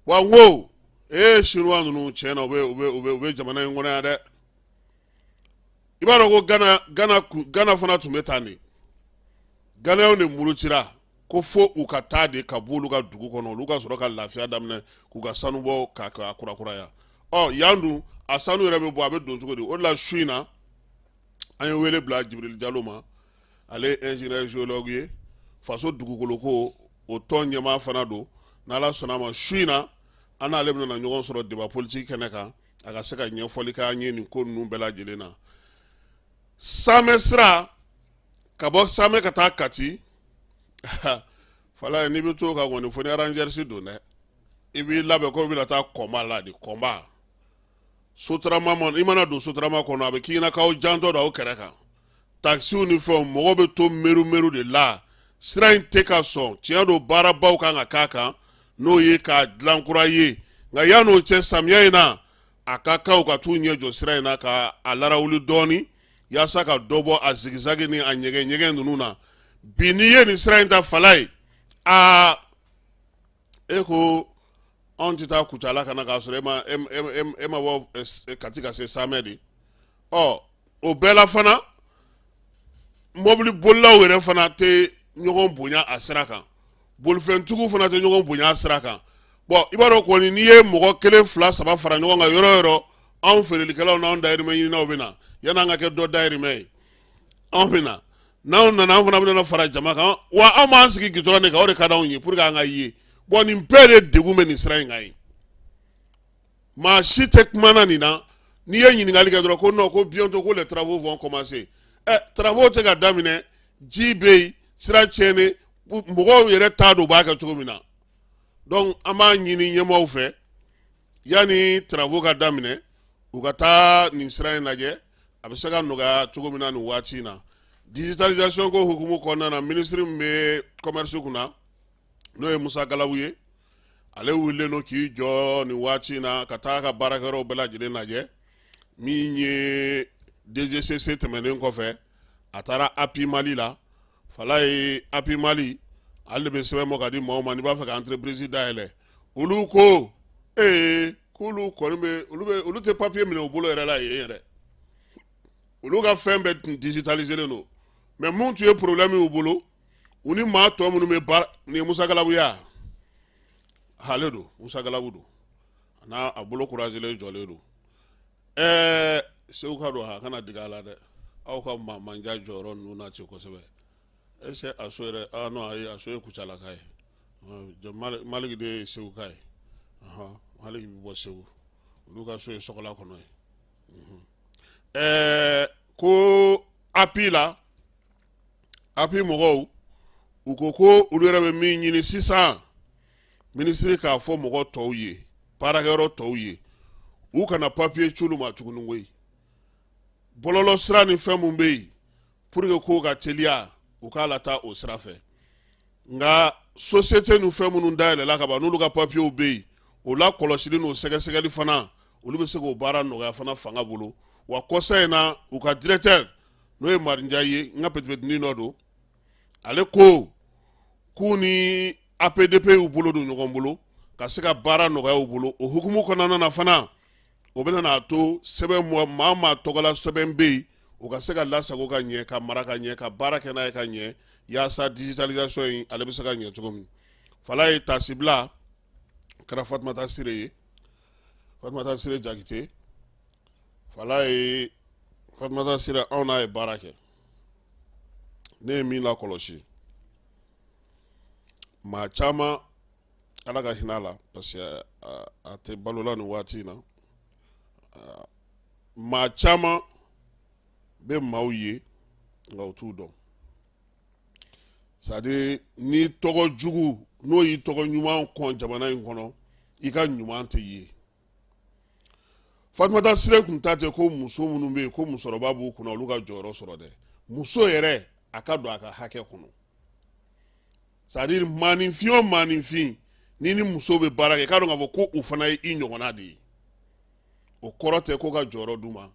S1: Wa n ko ee, Chinois ninnu, tiɲɛ na, u bɛ jamana in kɔnɔ yan dɛ. I b'a dɔn ko Gana fana tun bɛ tan de. Ganaw de murutira ko fo u ka taa de ka bɔ olu ka dugu kɔnɔ, olu ka sɔrɔ ka lafiya daminɛ k'u ka sanu bɔ k'a kurakuraya. Ɔ, yan dun, a sanu yɛrɛ bɛ bɔ, a bɛ don cogo di? O de la, su in na, an ye wele bila Jibril Jalo ma. Ale ye ingénieur géologue ye, faso dugukolo ko o tɔn ɲɛmaa fana don. N'Ala sɔnna a ma, su in na, an n'ale bɛna ɲɔgɔn sɔrɔ débat politique kɛnɛ kan, a ka se ka ɲɛfɔli k'an ye nin ko ninnu bɛɛ lajɛlen na. Samɛ sira, ka bɔ Samɛ ka taa Kati, fala, n'i bɛ to ka kɔni fo ni Rangers don dɛ, i b'i labɛn ko i bɛna taa kɔnba la de. Kɔnba Sotrama ma, i mana don Sotrama kɔnɔ, a bɛ k'i ɲɛna k'aw jantɔ don aw kɛrɛ kan. Takisiw ni fɛnw, mɔgɔ bɛ to meru meru de la. Sira in tɛ ka sɔn. Tiɲɛ don, baarabaw kan ka k'a kan, n'o ye k'a dilan kura ye. Nka yan'o cɛ, samiya in na, a ka kan u ka t'u ɲɛ jɔ sira in na ka a larawuli dɔɔni, yaasa ka dɔ bɔ a zigzag ni a ɲɛgɛn ɲɛgɛn ninnu na. Bi, n'i ye nin sira in ta, fala ye, aa, e ko anw tɛ taa Kucala ka na k'a sɔrɔ e ma bɔ Kati ka se Samɛ de. Ɔ, o bɛɛ la fana, mɔbili bolilaw yɛrɛ fana tɛ ɲɔgɔn bonya a sira kan, bolifɛntigiw fana tɛ ɲɔgɔn bonya a sira kan. Bɔn, i b'a dɔn kɔni, n'i ye mɔgɔ kelen, fila, saba fara ɲɔgɔn kan yɔrɔ o yɔrɔ, anw feerelikɛlaw n'anw dayirimɛ ɲininaw bɛ na. Yan'an ka kɛ dɔ dayirimɛ ye, anw bɛ na. N'anw nana, an fana bɛna fara jama kan wa. Anw b'an sigi gidɔrɔn de kan, o de ka d'anw ye pour que an ka ye. Bɔn, nin bɛɛ de degun bɛ nin sira in kan yen. Maa si tɛ kuma na nin na. N'i ye ɲininkali kɛ dɔrɔn, ko non, ko bientôt, ko les travaux vont commencer. Ɛ, travaux tɛ ka daminɛ, ji bɛ yen, sira tiɲɛnen, mɔgɔw yɛrɛ t'a dɔn u b'a kɛ cogo min na. Donc an b'a ɲini ɲɛmaaw fɛ, yanni travaux ka daminɛ, u ka taa nin sira in lajɛ, a bɛ se ka nɔgɔya cogo min na nin waati in na. Digitalisation ko hukumu kɔnɔna na, minisiri min bɛ commerce kunna, n'o ye Musa Galabu ye, ale wulilen don k'i jɔ nin waati in na ka taa ka baarakɛyɔrɔw bɛɛ lajɛlen lajɛ. Min ye DGCC tɛmɛnen kɔfɛ, a taara API Mali la. Fala ye, API Mali, ale de bɛ sɛbɛn bɔ ka di maaw ma n'i b'a fɛ ka entreprise dayɛlɛ. Olu ko ee, k'olu kɔni bɛ, olu bɛ, olu tɛ papier minɛ u bolo yɛrɛ la yen yɛrɛ. Olu ka fɛn bɛɛ tun digitalisé don. Mais mun tun ye problème y'u bolo, u ni maa tɔ minnu bɛ baara, nin ye Musa Galabu ye, ale don, Musa Galabu don, a n'a a bolo kuraselen jɔlen don. Ɛɛ, Segu ka don, a kana digi a la dɛ. Aw ka maa manja jɔyɔrɔ ninnu na ten kosɛbɛ. Est-ce que a so yɛrɛ? Ah non, ayi, a so ye Kucalaka ye. Maliki de ye Seguka ye. Maliki bɛ bɔ Segu, olu ka so ye Sɔgɔla kɔnɔ ye. Ɛɛ, ko API la, API mɔgɔw, u ko ko olu yɛrɛ bɛ min ɲini sisan, minisiri k'a fɔ mɔgɔ tɔw ye, baarakɛyɔrɔ tɔw ye, u kana papiye ci olu ma tuguni koyi. Bɔlɔlɔ sira ni fɛn mun bɛ yen pour que kow ka teliya, u k'a lataa o sira fɛ. Nka société ni fɛn minnu dayɛlɛla ka ban, n'olu ka papiyew bɛ yen, o la kɔlɔsili n'o sɛgɛsɛgɛli fana, olu bɛ se k'o baara nɔgɔya fana fanga bolo wa. Kɔsa in na, u ka directeur, n'o ye Marinja ye, n ka petipetinin dɔ don, ale ko k'u ni APDP y'u bolo don ɲɔgɔn bolo ka se ka baara nɔgɔya u bolo. O hukumu kɔnɔna na fana, o bɛna n'a to sɛbɛn, maa maa tɔgɔla sɛbɛn bɛ yen, o ka se ka lasago ka ɲɛ, ka mara ka ɲɛ, ka baara kɛ n'a ye ka ɲɛ, yaasa digitalisation in, ale bɛ se ka ɲɛ cogo min. Fala ye, tasibila kɛra Fatumata Sire ye, Fatumata Sire Jakite. Fala ye, Fatumata Sire, anw n'a ye baara kɛ. Ne ye min lakɔlɔsi, maa caman, Ala ka hinɛ a la, parce que a tɛ balola nin waati in na, maa caman bɛ maaw ye. Nka u t'u dɔn. C'est-à-dire ni tɔgɔ jugu n'o y'i tɔgɔ ɲuman kɔn jamana in kɔnɔ, i ka ɲuman tɛ ye. Fatumata Sire tun ta tɛ ko muso minnu bɛ yen ko musokɔrɔba b'u kunna, olu ka jɔyɔrɔ sɔrɔ dɛ. Muso yɛrɛ, a ka don a ka hakɛ kɔnɔ. C'est-à-dire maaninfin o maaninfin, ni ni muso bɛ baara kɛ, i k'a dɔn k'a fɔ ko u fana ye i ɲɔgɔnna de ye. O kɔrɔ tɛ ko ka jɔyɔrɔ d'u ma.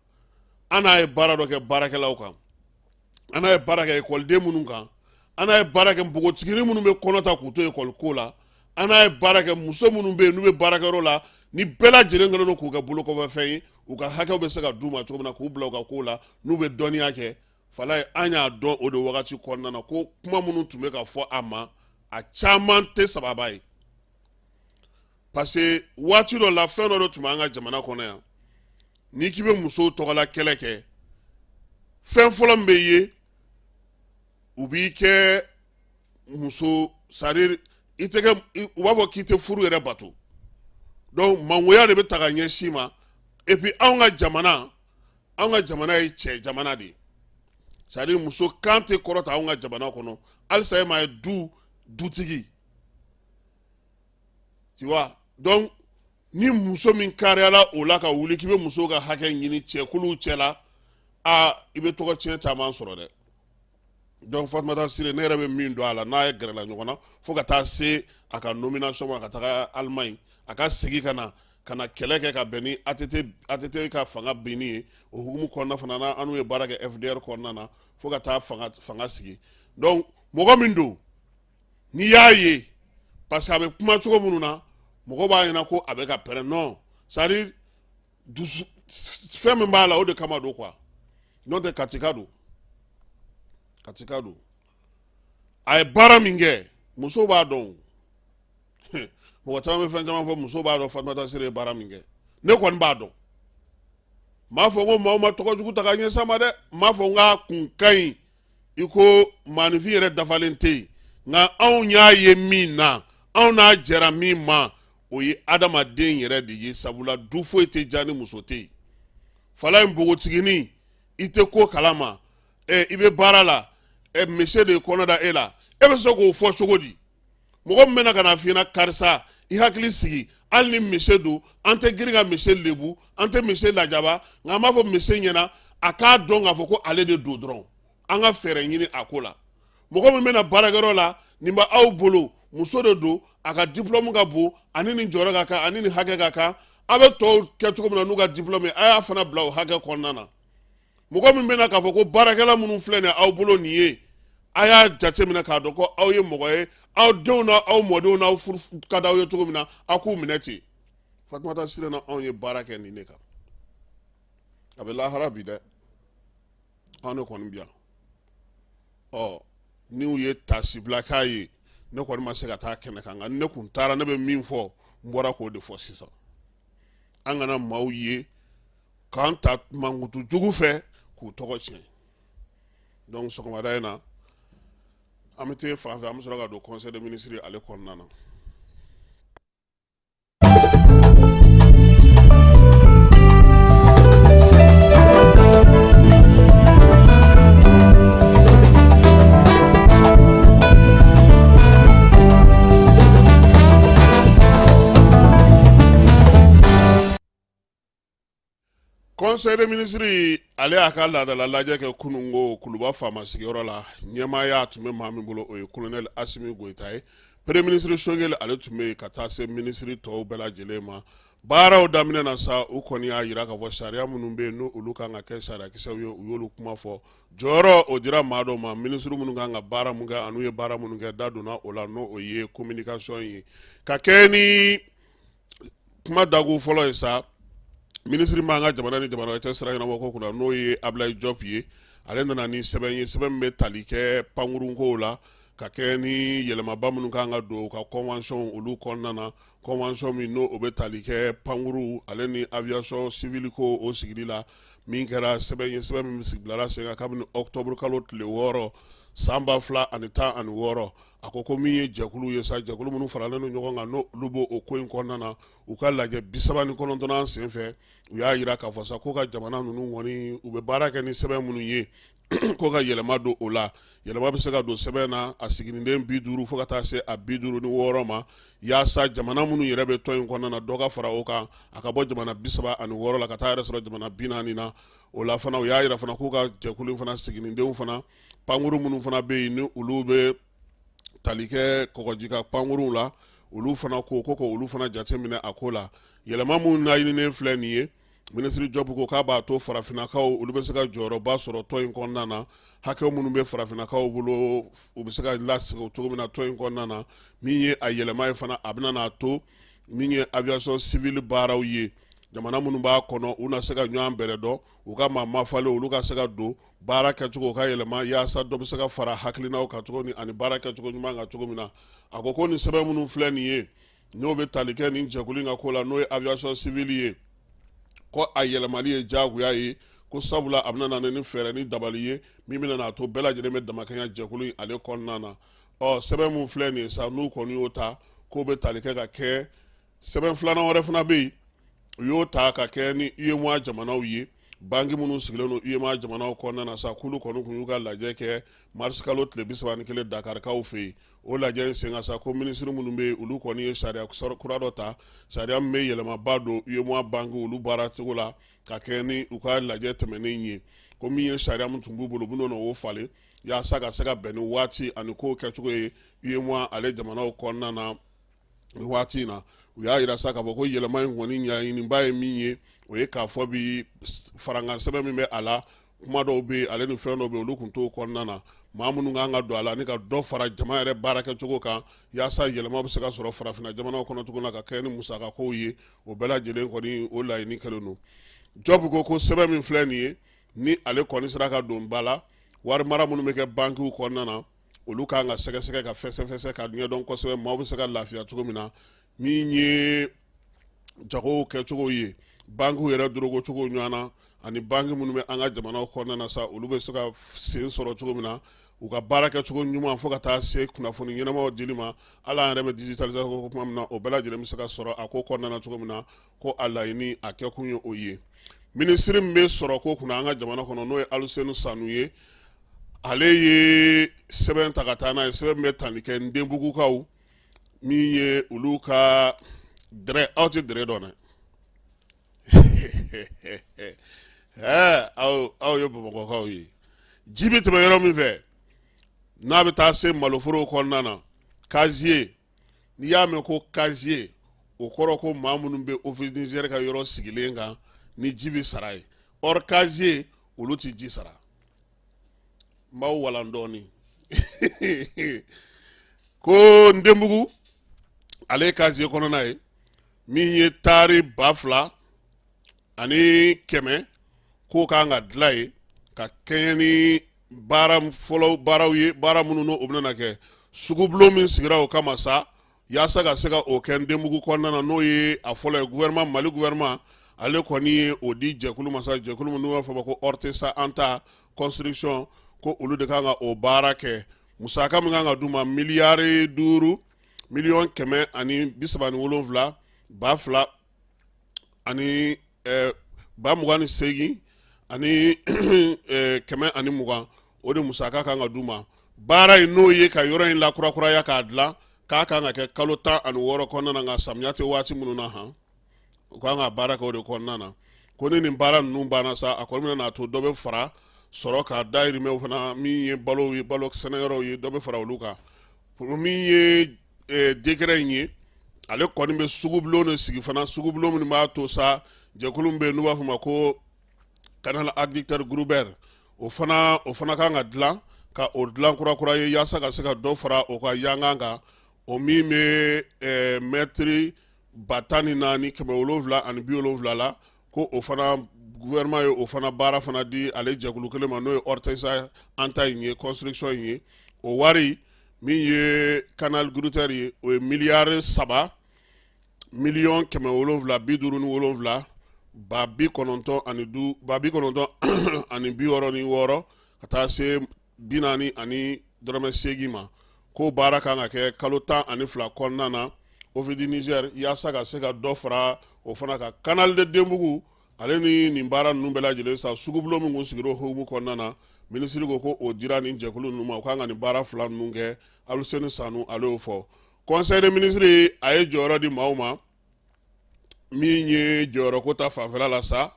S1: An n'a ye baara dɔ kɛ baarakɛlaw kan, an n'a ye baara kɛ ekɔliden minnu kan, an n'a ye baara kɛ npogotiginin minnu bɛ kɔnɔ ta k'u to ekɔli ko la, an n'a ye baara kɛ muso minnu bɛ yen n'u bɛ baarakɛyɔrɔ la, ni bɛɛ lajɛlen kɛlen don k'u kɛ bolokɔfɛfɛn ye, u ka hakɛw bɛ se ka d'u ma cogo min na, k'u bila u ka kow la n'u bɛ dɔnniya kɛ. Falaye, an y'a dɔn o de wagati kɔnɔna na ko kuma minnu tun bɛ ka fɔ a ma, a caman tɛ sababa ye, parce que waati dɔ la, fɛn dɔ de tun b'an ka jamana kɔnɔ yan. N'i k'i bɛ musow tɔgɔla kɛlɛ kɛ, fɛn fɔlɔ min bɛ ye, u b'i kɛ muso, c'est-à-dire i tɛ kɛ, u b'a fɔ k'i tɛ furu yɛrɛ bato. Donc mangoya de bɛ ta ka ɲɛsin ma. Et puis anw ka jamana ye cɛ jamana de ye, c'est-à-dire muso kan tɛ kɔrɔta anw ka jamana kɔnɔ. Halisa e m'a ye du dutigi, tu vois. Donc ni muso min kariyala o la ka wuli k'i bɛ muso ka hakɛ ɲini cɛkuluw cɛ la, aa, i bɛ tɔgɔ tiɲɛ caman sɔrɔ dɛ. Donc Fatumata Sire, ne yɛrɛ bɛ min dɔn a la, n'a ye gɛrɛla ɲɔgɔn na fo ka taa se a ka nomination ma ka taga Allemagne, a ka segin ka na kɛlɛ kɛ ka bɛn ni ATT ka fanga binni ye, o hukumu kɔnɔna fana na, an n'u ye baara kɛ FDR kɔnɔna na fo ka taa fanga sigi. Donc mɔgɔ min don, n'i y'a ye, parce que a bɛ kuma cogo minnu na, mɔgɔ b'a ɲɛna ko a bɛ ka pɛrɛn. Non, c'est à dire dusu fɛn min b'a la, o de kama don quoi. N'o tɛ, Katika don, Katika don. A ye baara min kɛ, musow b'a dɔn. Mɔgɔ caman bɛ fɛn caman fɔ, musow b'a dɔn Fatumata Sire ye baara min kɛ. Ne kɔni b'a dɔn. N m'a fɔ ko maaw ma tɔgɔ jugu ta ka ɲɛsin a ma dɛ. N m'a fɔ n k'a kun ka ɲi i ko maaninfin yɛrɛ dafalen tɛ yen, nka anw y'a ye min na, anw n'a jɛra min ma, o ye adamaden yɛrɛ de ye. Sabula du foyi tɛ diya ni muso tɛ yen. Fala in, npogotiginin, i tɛ ko kalama, ɛ, i bɛ baara la, ɛ, monsieur de ye kɔnɔ da e la, e bɛ se k'o fɔ cogo di? Mɔgɔ min bɛna ka na f'i ɲɛna, karisa, i hakili sigi, hali ni monsieur don, an tɛ girin ka monsieur lebu, an tɛ monsieur lajaba, nka an b'a fɔ monsieur ɲɛna a k'a dɔn k'a fɔ ko ale de don dɔrɔn, an ka fɛɛrɛ ɲini a ko la. Mɔgɔ min bɛna baarakɛyɔrɔ la, nin bɛ aw bolo, muso de don, a ka diplôme ka bon, ani nin jɔyɔrɔ ka kan, ani nin hakɛ ka kan, a bɛ tɔw kɛ cogo min na n'u ka diplôme ye, a y'a fana bila o hakɛ kɔnɔna na. Mɔgɔ min bɛna k'a fɔ ko baarakɛla minnu filɛ nin ye aw bolo nin ye, a y'a jateminɛ k'a dɔn ko aw ye mɔgɔ ye, aw denw n'a aw mɔdenw n'aw furu ka d'aw ye cogo min na, aw k'u minɛ ten. Fatumata Sire na, anw ye baara kɛ nin de kan. A bɛ lahara bi dɛ. Anw de kɔni bi yan. Ɔ, n'u ye tasibila k'a ye, ne kɔni ma se ka taa kɛnɛ kan, nka ne kun taara, ne bɛ min fɔ, n bɔra k'o de fɔ sisan. An kana maaw ye k'an ta mankutu jugu fɛ k'u tɔgɔ tiɲɛ. Donc sɔgɔmada in na, an bɛ taa fan fɛ, an bɛ sɔrɔ ka don conseil des ministres ale kɔnɔna na. Conseil des ministres, ale y'a ka laadala lajɛ kɛ kununko Kuluba faama sigiyɔrɔ la. Ɲɛmaaya tun bɛ maa min bolo, o ye colonel Asimi Goyita ye. Premier ministre Sogɛli, ale tun bɛ yen, ka taa se minisiri tɔw bɛɛ lajɛlen ma. Baaraw daminɛ na sa, u kɔni y'a jira k'a fɔ sariya minnu bɛ yen, n'olu kan ka kɛ sariyakisɛw ye, u y'olu kuma fɔ. Jɔyɔrɔ o dira maa dɔw ma, minisiri minnu kan ka baara mun kɛ, an'u ye baara minnu kɛ, da donna o la, n'o ye communication ye. Ka kɛ ni kuma dakun fɔlɔ ye sa, minisiri b'an ka jamana ni jamana cɛ sira ɲɛnabɔ ko kunna, n'o ye Abulayi Jɔp ye, ale nana ni sɛbɛn ye, sɛbɛn min bɛ tali kɛ pankurunkow la, ka kɛ ni yɛlɛmaba minnu kan ka don u ka convention olu kɔnɔna na, convention min n'o o bɛ tali kɛ pankuru ale ni aviation civile ko o sigili la, min kɛra sɛbɛn ye, sɛbɛn min bilara sen kan kabini octobre kalo tile 6 san 2016. A ko ko min ye jɛkulu ye sa, jɛkulu minnu faralen don ɲɔgɔn kan, n'olu b'o o ko in kɔnɔna na, u ka lajɛ 39nan senfɛ, u y'a jira k'a fɔ sa ko ka jamana ninnu kɔni, u bɛ baara kɛ ni sɛbɛn minnu ye, ko ka yɛlɛma don o la. Yɛlɛma bɛ se ka don sɛbɛn na a siginiden 50 fo ka taa se a 56 ma, yaasa jamana minnu yɛrɛ bɛ tɔn in kɔnɔna na, dɔ ka fara o kan, a ka bɔ jamana 36 la ka taa yɛrɛ sɔrɔ jamana 40 na. O la fana, u y'a yira fana k'u ka jɛkulu fana siginidenw fana, pankuru minnu fana bɛ yen, ni olu bɛ tali kɛ kɔgɔji kan pankuruw la, olu fana ko olu fana jateminɛ a ko la. Yɛlɛma minnu laɲininen filɛ nin ye, minisiri Jɔpu ko k'a b'a to farafinnakaw olu bɛ se ka jɔyɔrɔba sɔrɔ tɔn in kɔnɔna na. Hakɛ minnu bɛ farafinnakaw bolo, u bɛ se ka lasegin cogo min na tɔn in kɔnɔna na. Min ye a yɛlɛma ye fana, a bɛna n'a to min ye aviation civile baaraw ye, jamana minnu b'a kɔnɔ, u na se ka ɲɔgɔn bɛrɛ dɔn, u ka maa mafalen olu ka se ka don baara kɛcogo ka yɛlɛma, yaasa dɔ bɛ se ka fara hakilinaw kan cogo min ani baara kɛcogo ɲuman kan cogo min na. A ko ko nin sɛbɛn minnu filɛ nin ye, n'o bɛ tali kɛ nin jɛkulu in ka ko la, n'o ye aviation civile ye, ko a yɛlɛmali ye diyagoya ye, ko sabula a bɛna na ni fɛɛrɛ ni dabali ye min bɛna n'a to bɛɛ lajɛlen bɛ damakɛɲɛ jɛkulu in ale kɔnɔna na. Ɔ, sɛbɛn min filɛ nin ye sa, n'u kɔni y'o ta k'o bɛ tali kɛ ka kɛ sɛbɛn filanan wɛrɛ fana bɛ yen, u y'o ta ka kɛ ni UEMOA jamanaw ye, banki minnu sigilen don UEMOA jamanaw kɔnɔna na sa, k'olu kɔni tun y'u ka lajɛ kɛ marisikalo tile 31 Dakarikaw fɛ yen. O lajɛ in sen kan sa, ko minisiri minnu bɛ yen, olu kɔni ye sariya kura dɔ ta, sariya min bɛ yɛlɛmaba don UEMOA banki olu baara cogo la ka kɛ ni u ka lajɛ tɛmɛnen ye. Ko min ye sariya min tun b'u bolo, u bɛna o falen yaasa ka se ka bɛn ni waati ani kow kɛcogo ye UEMOA ale jamanaw kɔnɔna na nin waati in na. U y'a yira sa k'a fɔ ko yɛlɛma in kɔni ɲɛɲiniba ye min ye, o ye k'a fɔ bi farankan sɛbɛn min bɛ a la, kuma dɔw bɛ yen ale ni fɛn dɔw bɛ yen, olu tun t'o kɔnɔna na. Maa minnu kan ka don a la ni ka dɔ fara jama yɛrɛ baara kɛcogo kan, yaasa yɛlɛma bɛ se ka sɔrɔ farafinna jamanaw kɔnɔ cogo na ka kɛ ni musakakow ye, o bɛɛ lajɛlen kɔni o laɲini kɛlen don. Jɔpu ko ko sɛbɛn min filɛ nin ye, ni ale kɔni sera ka don ba la, wari mara minnu bɛ kɛ bankiw kɔnɔna na, olu kan ka sɛgɛsɛgɛ ka fɛsɛfɛsɛ ka ɲɛdɔn kosɛbɛ, maaw bɛ se ka lafiya cogo min na. Min ye jagow kɛcogo ye, bankiw yɛrɛ dorogocogo ɲɔgɔn na ani banki minnu bɛ an ka jamanaw kɔnɔna na sa, olu bɛ se ka sen sɔrɔ cogo min na u ka baara kɛcogo ɲuman, fo ka taa se kunnafoni ɲɛnamaw dili ma. Hali an yɛrɛ bɛ digitalisation ko kuma min na, o bɛɛ lajɛlen bɛ se ka sɔrɔ a ko kɔnɔna na cogo min na, ko a laɲini a kɛkun ye o ye. Minisiri min bɛ sɔrɔ ko kunna an ka jamana kɔnɔ, n'o ye Aluseni Sanu ye, ale ye sɛbɛn ta ka taa n'a ye, sɛbɛn min bɛ tali kɛ Ndenbugukaw min ye olu ka dɛrɛ. Aw tɛ dɛrɛ dɔn dɛ. Ɛɛ, aw ye Bamakɔkaw ye, ji bɛ tɛmɛ yɔrɔ min fɛ n'a bɛ taa se maloforow kɔnɔna na, casier. N'i y'a mɛn ko casier, o kɔrɔ ko maa minnu bɛ Office du Niger ka yɔrɔ sigilen kan ni ji bɛ sara ye. Or casier, olu tɛ ji sara. N b'aw walan dɔɔnin ko Ndenbugu ale ye casier kɔnɔna ye min ye taari 2100, k'o kan ka dilan yen ka kɛɲɛ ni baara fɔlɔ baaraw ye, baara minnu n'o bɛna kɛ. Sugubulon min sigira o kama sa, yaasa ka se ka o kɛ Ndenbugu kɔnɔna na, n'o ye a fɔlɔ ye, gouvernement, Mali gouvernement ale kɔni ye o di jɛkulu ma sa, jɛkulu min n'u b'a fɔ ma ko Ortesa Anta Construction, ko olu de kan ka o baara kɛ. Musaka min kan ka d'u ma, miliyari 5 miliyɔn 137 2000 ani 28 ani 120, o de musaka kan ka d'u ma. Baara in, n'o ye ka yɔrɔ in lakurakuraya k'a dilan, k'a kan ka kɛ kalo 16 kɔnɔna na, nka samiya tɛ waati minnu na han, u kan ka baara kɛ o de kɔnɔna na. Ko ni nin baara ninnu banna sa, a kɔni bɛna n'a to dɔ bɛ fara sɔrɔ ka dayirimɛw fana, min ye balo ye, balo sɛnɛyɔrɔw ye, dɔ bɛ fara olu kan. Min ye décret in ye, ale kɔni bɛ sugubulon de sigi fana, sugubulon minnu b'a to sa, jɛkulu min bɛ yen n'u b'a fɔ ma ko canal adducteur Gruber, o fana kan ka dilan ka o dilan kurakura ye, yaasa ka se ka dɔ fara o ka yankan kan, o min bɛ mɛtiri 14,770 la. Ko o fana, gouvernement ye o fana baara fana di ale jɛkulu kelen ma, n'o ye Ortesa Anta in ye, construction in ye. O wari min ye canal Gruter ye, o ye miliyari 3 miliyɔn 757 ba 95 ba 966 ka taa se 40 ani dɔrɔmɛ 8 ma. Ko baara kan ka kɛ kalo 12 kɔnɔna na, Office du Niger, yaasa ka se ka dɔ fara o fana kan. Canal de Denbugu ale ni nin baara ninnu bɛɛ lajɛlen sa, sugubulon min kun sigira o hukumu kɔnɔna na. Minisiri ko ko o dira nin jɛkulu ninnu ma, u kan ka nin baara fila ninnu kɛ. Aluseni Sanu, ale y'o fɔ. Conseil des ministres, a ye jɔyɔrɔ di maaw ma. Min ye jɔyɔrɔko ta fanfɛla la sa,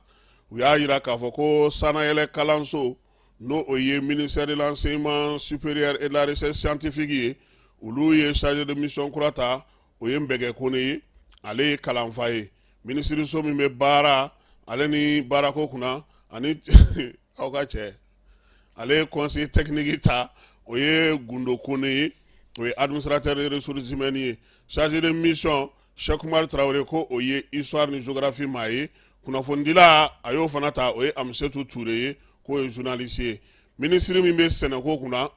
S1: u y'a jira k'a fɔ ko sanayɛlɛ kalanso, n'o o ye ministère de l'enseignement supérieur et de la recherche scientifique ye, olu ye chargé de mission kura ta, o ye Nbɛgɛ Kone ye, ale ye kalanfa ye. Minisiriso min bɛ baara ale ni baarako kunna ani aw ka cɛ, ale ye conseiller technique ta, o ye Gundo Kone ye, o ye administrateur de ressources humaines ye. Chargé de mission Cheikh Oumar Traoré, ko o ye histoire ni géographie maa ye. Kunnafonidila, a y'o fana ta, o ye Amisetu Ture ye, k'o ye journaliste ye. Minisiri min bɛ sɛnɛko kunna,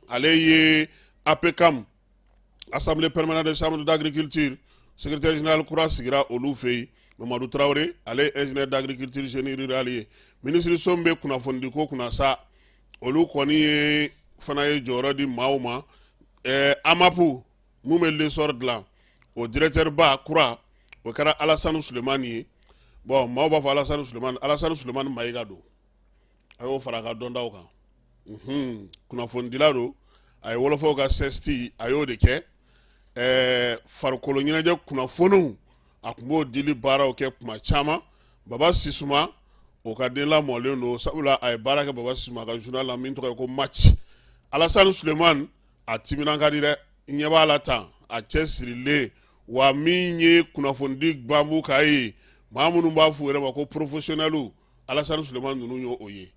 S1: ale ye APCAM, Assemblée permanente des chambres d'agriculture, secrétaire général kura sigira olu fɛ yen, Mamadu Traoré, ale ye ingénieur d'agriculture, génie rural ye. Minisiriso min bɛ kunnafonidiko kunna sa, olu kɔni ye fana ye jɔyɔrɔ di maaw ma. AMAP mun bɛ L'Essor dilan, o directeur ba kura, o kɛra Alasani Sulemani ye. Bon, maaw b'a fɔ Alasani Sulemani, Alasani Sulemani Mayiga don, a y'o fara a ka dɔntaw kan. Kunnafonidila don, a ye wɔlɔfɔw ka CESTI, a y'o de kɛ. Farikolo ɲɛnajɛ kunnafoniw, a tun b'o dili baaraw kɛ kuma caman. Baba Sisuma, o ka den lamɔlen don, sabula a ye baara kɛ Baba Sisuma ka journal la min tɔgɔ ye ko Match. Alasani Sulemani, a timinan ka di dɛ, i ɲɛ b'a la tan, a cɛ sirilen wa. Min ye kunnafonidi gbanbu k'a ye, maa minnu b'a f'u yɛrɛ ma ko professionnels, Alasani Sulemani ninnu y'o ye.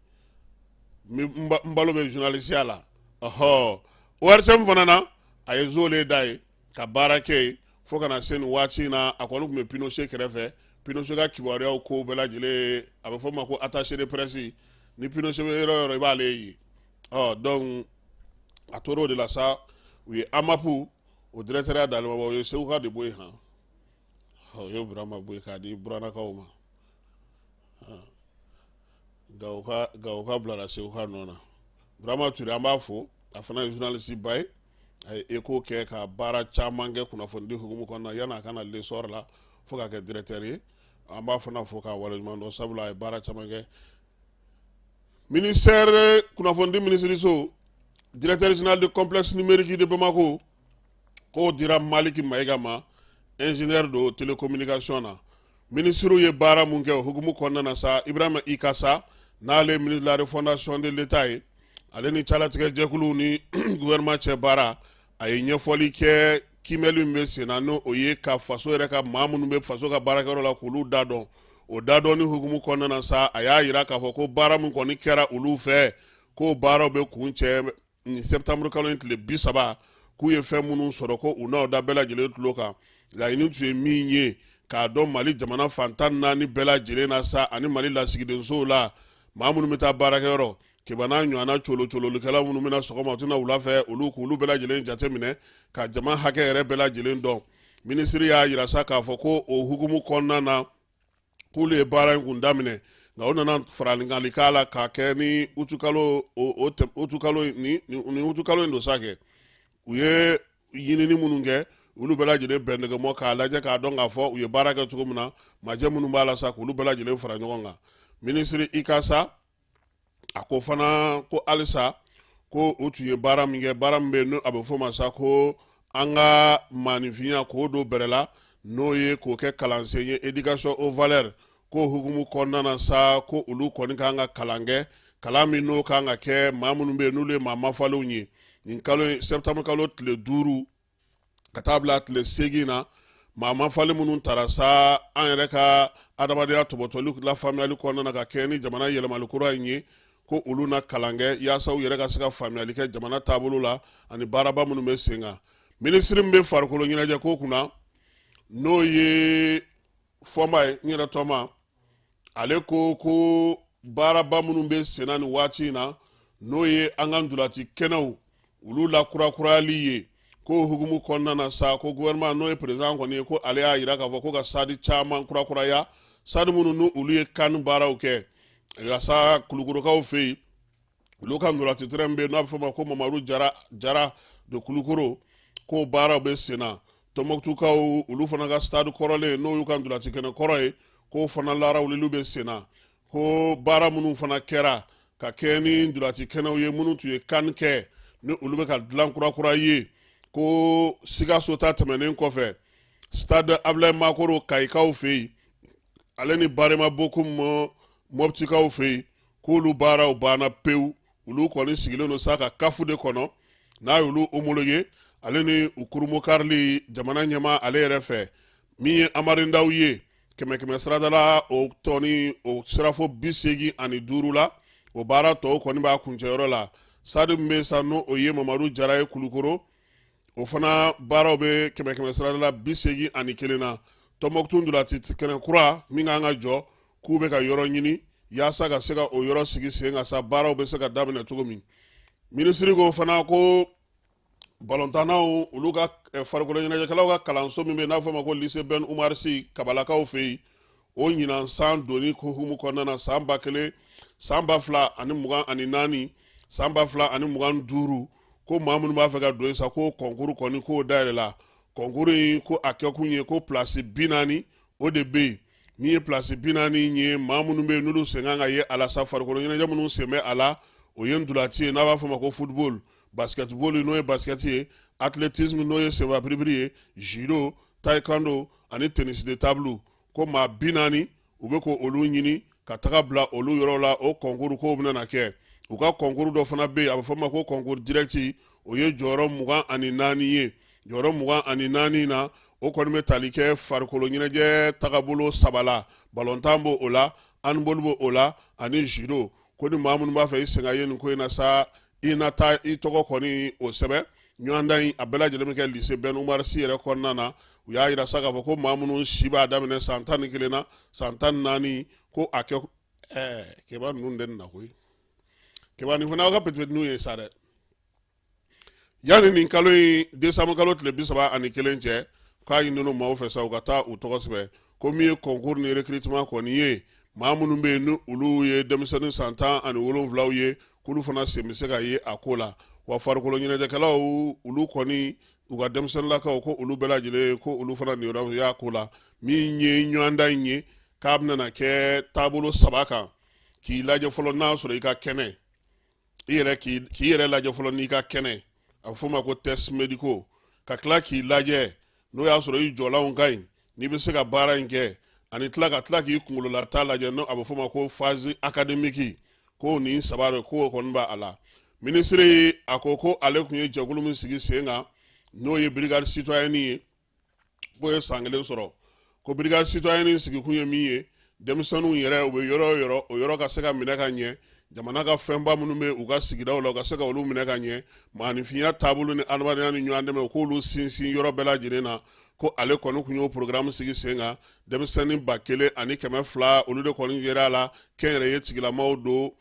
S1: N balo bɛ journalisiya la. Ɔhɔ, ORTM fana na, a ye zole da ye ka baara kɛ yen fo ka na se nin waati in na. A kɔni tun bɛ Pinochet kɛrɛfɛ, Pinochet ka kibaruyaw ko bɛɛ lajɛlen, a bɛ fɔ o ma ko attaché de presse. Ni Pinochet bɛ yɔrɔ o yɔrɔ, i b'ale ye. Ɔ donc a tor'o de la sa, u ye AMAP o directeur d'ale ma. O ye Seguka de bɔ yen han, o ye Burama bɔ yen k'a di Buranakaw ma. Gawo ka bilara Seguka nɔ na. Burama Ture, an b'a fo, a fana ye journaliste ba ye, a ye Écho kɛ ka baara caman kɛ kunnafonidi hukumu kɔnɔna yanni a ka na L'Essor la fo ka kɛ directeur ye. An b'a fana fo k'a waleɲuman dɔn, sabula a ye baara caman kɛ. Ministère kunnafonidi minisiriso, directeur général de complexe numérique de Bamako, k'o dira Maliki Mayiga ma, ingénieur don télécommunication na. Minisiriw ye baara mun kɛ o hukumu kɔnɔna na sa, Ibrahima Ikasa, n'ale ministre de la refondation de l'État ye, ale ni calatigɛ jɛkuluw ni gouvernement cɛ baara, a ye ɲɛfɔli kɛ kiimɛli min bɛ sen na, n'o o ye ka faso yɛrɛ ka maa minnu bɛ faso ka baarakɛyɔrɔ la, k'olu da dɔn. O da dɔnni hukumu kɔnɔna na sa, a y'a jira k'a fɔ ko baara min kɔni kɛra olu fɛ, k'o baaraw bɛ kun cɛ nin septembre kalo in tile 30, k'u ye fɛn minnu sɔrɔ, ko u n'aw da bɛɛ lajɛlen tulo kan. Laɲini tun ye min ye, k'a dɔn Mali jamana fan 14 bɛɛ lajɛlen na sa, ani Mali lasigidensow la, maa minnu bɛ taa baarakɛyɔrɔ, kebana ɲɔgɔnna colo-cololikɛla minnu bɛna sɔgɔma, u tɛna wula fɛ, olu k'olu bɛɛ lajɛlen jateminɛ ka jama hakɛ yɛrɛ bɛɛ lajɛlen dɔn. Minisiri y'a jira sa k'a fɔ ko o hukumu kɔnɔna na, k'olu ye baara in kun daminɛ, nka u nana faralikali k'a la k'a kɛ ni utukalo utukalo ni utukalo in don sa kɛ. U ye ɲinini minnu kɛ, olu bɛɛ lajɛlen bɛn nɛgɛmɔ k'a lajɛ k'a dɔn k'a fɔ u ye baara kɛ cogo min na, majɛ minnu b'a la sa, k'olu bɛɛ lajɛlen fara ɲɔgɔn kan. Minisiri Ikasa, a ko fana ko halisa ko u tun ye baara min kɛ, baara min bɛ yen n'o a bɛ fɔ o ma sa ko an ka maaninfinya k'o don bɛrɛ la, n'o ye k'o kɛ kalansen ye, éducation aux valeurs, k'o hukumu kɔnɔna na sa, ko olu kɔni kan ka kalan kɛ, kalan min n'o kan ka kɛ maa minnu bɛ yen n'olu ye maa mafalenw ye. Nin kalo in, septembre kalo tile 5 ka taa bila tile 8 na, maa mafalen minnu tara sa an yɛrɛ ka adamadenya tɔbɔtɔli lafaamuyali kɔnɔna na ka kɛ ni jamana yɛlɛmali kura in ye, ko olu na kalan kɛ yaasa u yɛrɛ ka se ka faamuyali kɛ jamana taabolo la ani baaraba minnu bɛ sen kan. Minisiri min bɛ farikolo ɲɛnajɛ ko kunna, n'o ye Fɔnba ye, n yɛrɛ tɔma, ale ko ko baaraba minnu bɛ senna nin waati in na, n'o ye an ka ntolaci kɛnɛw olu lakurakurayali ye, ko hukumu kɔnɔna na sa, ko gouvernement, n'o ye président kɔni ye, ko ale y'a jira k'a fɔ ko ka stade caman kurakuraya, stade minnu n'u olu ye CAN baaraw kɛ yaasa Kulukorokaw fɛ yen, olu ka ntolaci terrain bɛ yen n'a bɛ fɔ o ma ko Mamadu Jara Jara de Kulukoro, k'o baaraw bɛ sen na. Tɔnbɔkutukaw, olu fana ka stade kɔrɔlen, n'o y'u ka ntolaci kɛnɛ kɔrɔ ye, k'o fana larawuliliw bɛ sen na. Ko baara minnu fana kɛra ka kɛɲɛ ni ntolaci kɛnɛw ye minnu tun ye CAN kɛ, ni olu bɛ ka dilan kurakura ye, ko Sikaso ta tɛmɛnen kɔfɛ, stade Abulayi Makoro Kayikaw fɛ yen, ale ni Barema Bokum Mɔptikaw fɛ yen, k'olu baaraw banna pewu. Olu kɔni sigilen don sa ka CAF de kɔnɔ, n'a y'olu homologué, ale ni u kurunbonkarili jamana ɲɛmaa ale yɛrɛ fɛ. Min ye Amari Ndaw ye, kɛmɛ kɛmɛ sarada la, o tɔni o sera fo 85 la. O baara tɔw kɔni b'a kuncɛyɔrɔ la. Stade min bɛ sa, n'o o ye Mamadu Jara ye Kulukoro, o fana baaraw bɛ kɛmɛ kɛmɛ sarada la 81 na. Tɔnbɔkutu ntolaci kɛnɛ kura min kan ka jɔ, k'u bɛ ka yɔrɔ ɲini yaasa ka se ka o yɔrɔ sigi sen kan sa, baaraw bɛ se ka daminɛ cogo min. Minisiri ko fana ko balontannaw olu ka farikolo ɲɛnajɛkɛlaw ka kalanso min bɛ n'a fɔ ma ko lycée Ben Umar Sy Kabalakaw fɛ yen, o ɲinan san donni hukumu kɔnɔna na, san 1000, san 2024, san 2025, ko maa minnu b'a fɛ ka don yen sa, ko concours kɔni k'o dayɛlɛla. Concours in, ko a kɛkun ye ko place 40 o de bɛ yen. Min ye place 40 ye, maa minnu bɛ yen n'olu sen kan ka ye a la sa, farikolo ɲɛnajɛ minnu sen bɛ a la, o ye ntolaci ye n'a b'a fɔ o ma ko football, basketball n'o ye basket ye, athlétisme n'o ye senfa biribiri ye, judo, taekwondo ani tennis de table. Ko maa 40 u bɛ ko olu ɲini ka taga bila olu yɔrɔ la. O concours k'o bɛna na kɛ. U ka concours dɔ fana bɛ yen, a bɛ fɔ o ma ko concours direct, o ye jɔyɔrɔ 24 ye. Jɔyɔrɔ 24 na, o kɔni bɛ tali kɛ farikolo ɲɛnajɛ tagabolo saba la: balontan b'o o la, handball b'o o la, ani judo. Ko ni maa minnu b'a fɛ i sen ka ye nin ko in na sa, i na taa i tɔgɔ kɔni o sɛbɛn. Ɲɔgɔndan in, a bɛɛ lajɛlen bɛ kɛ lycée Ben Umar Sy yɛrɛ kɔnɔna na. U y'a yira sa k'a fɔ ko maa minnu si b'a daminɛ san 11 na, san 14, ko a kɛ keba ninnu tɛ nin na koyi. Keba nin fana aw ka petipetiniw ye sa dɛ. Yanni nin kalo in décembre kalo tile 31 cɛ, k'a ɲininen maaw fɛ sa, u ka taa u tɔgɔ sɛbɛn. Ko min ye concours ni recrutement kɔni ye, maa minnu bɛ yen ni olu ye denmisɛnnin san 17 ye, k'olu fana sen bɛ se ka ye a ko la. Wa farikolo ɲɛnajɛkɛlaw, olu kɔni u ka denmisɛnninlakaw, ko olu bɛɛ lajɛlen, ko olu fana niyɔrɔ y'a ko la. Min ye ɲɔgɔndan in ye, k'a bɛna kɛ taabolo saba kan: k'i lajɛ fɔlɔ n'a sɔrɔ i ka kɛnɛ, i yɛrɛ k'i yɛrɛ lajɛ fɔlɔ n'i ka kɛnɛ, a bɛ f'o ma ko test médicaux, ka tila k'i lajɛ n'o y'a sɔrɔ i jɔlanw ka ɲi, n'i bɛ se ka baara in kɛ, ani tila ka tila k'i kunkololata lajɛ, n'o a bɛ f'o ma ko phase académique. Ko nin saba de, k'o kɔni b'a la. Minisiri a ko ko ale tun ye jɛkulu min sigi sen kan, n'o ye brigade citoyenne ye, k'o ye san kelen sɔrɔ. Ko brigade citoyenne sigikun ye min ye, denmisɛnninw yɛrɛ, u bɛ yɔrɔ o yɔrɔ, o yɔrɔ ka se ka minɛ ka ɲɛ, jamana ka fɛnba minnu bɛ u ka sigidaw la, u ka se ka olu minɛ ka ɲɛ, maaninfinya taabolo ni adamadenya ni ɲɔgɔn dɛmɛ, u k'olu sinsin yɔrɔ bɛɛ lajɛlen na. Ko ale kɔni tun y'o programme sigi sen kan. Denmisɛnnin 1200, olu de kɔni yera a la kɛnyɛrɛye tigilamaw don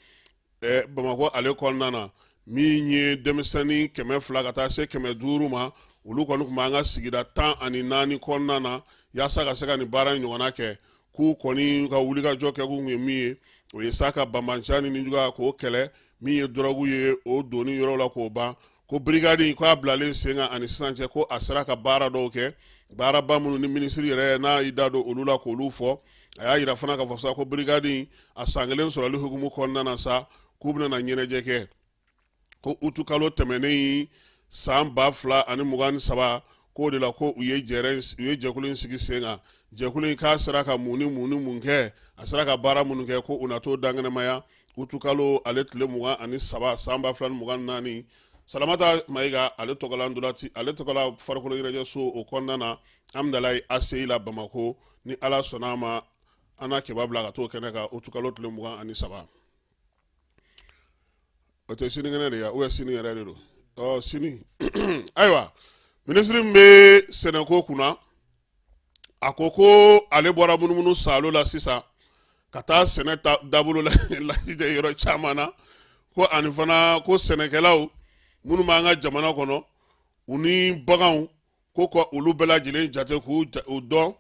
S1: Bamakɔ ale kɔnɔna na. Min ye denmisɛnnin 200 ka taa se 500 ma, olu kɔni tun b'an ka sigida 14 kɔnɔna na, yaasa ka se ka nin baara in ɲɔgɔnna kɛ. K'u kɔni ka wulikajɔ kɛ kun ye min ye, o ye sa ka banbanciya ni nijuguya k'o kɛlɛ, min ye dɔrɔgu ye o donni yɔrɔ la k'o ban. Ko brigade k'a bilalen sen kan ani sisan cɛ, ko a sera ka baara dɔw kɛ, baaraba minnu ni minisiri yɛrɛ n'a y'i da don olu la k'olu fɔ. A y'a yira fana k'a fɔ sa ko brigade a san kelen sɔrɔli hukumu kɔnɔna na sa, k'u bɛna na ɲɛnajɛ kɛ. Ko utukalo tɛmɛnen san 2023, k'o de la ko u ye jɛrɛ u ye jɛkulu in sigi sen kan. Jɛkulu in k'a sera ka mun ni mun ni mun kɛ, a sera ka baara minnu kɛ, ko u na t'o dankɛnɛmaya utukalo ale tile 23 san 2024. Salamata Mayiga ale tɔgɔla ntolaci, ale tɔgɔla farikolo ɲɛnajɛso o kɔnɔna na, Amudalayi ACI la Bamakɔ. Ni Ala sɔnna a ma, an n'a keba bila ka t'o kɛnɛ kan utukalo tile 23. O tɛ sinikɛnɛ de ye ou bien sini yɛrɛ de don? Ɔ sini. Ayiwa, minisiri min bɛ sɛnɛko kunna, a ko ko ale bɔra munumunu saalo la sisan ka taa sɛnɛ dabolo lajɛ yɔrɔ caman na. Ko ani fana ko sɛnɛkɛlaw minnu b'an ka jamana kɔnɔ, u ni baganw, ko ka olu bɛɛ lajɛlen jate k'u dɔn.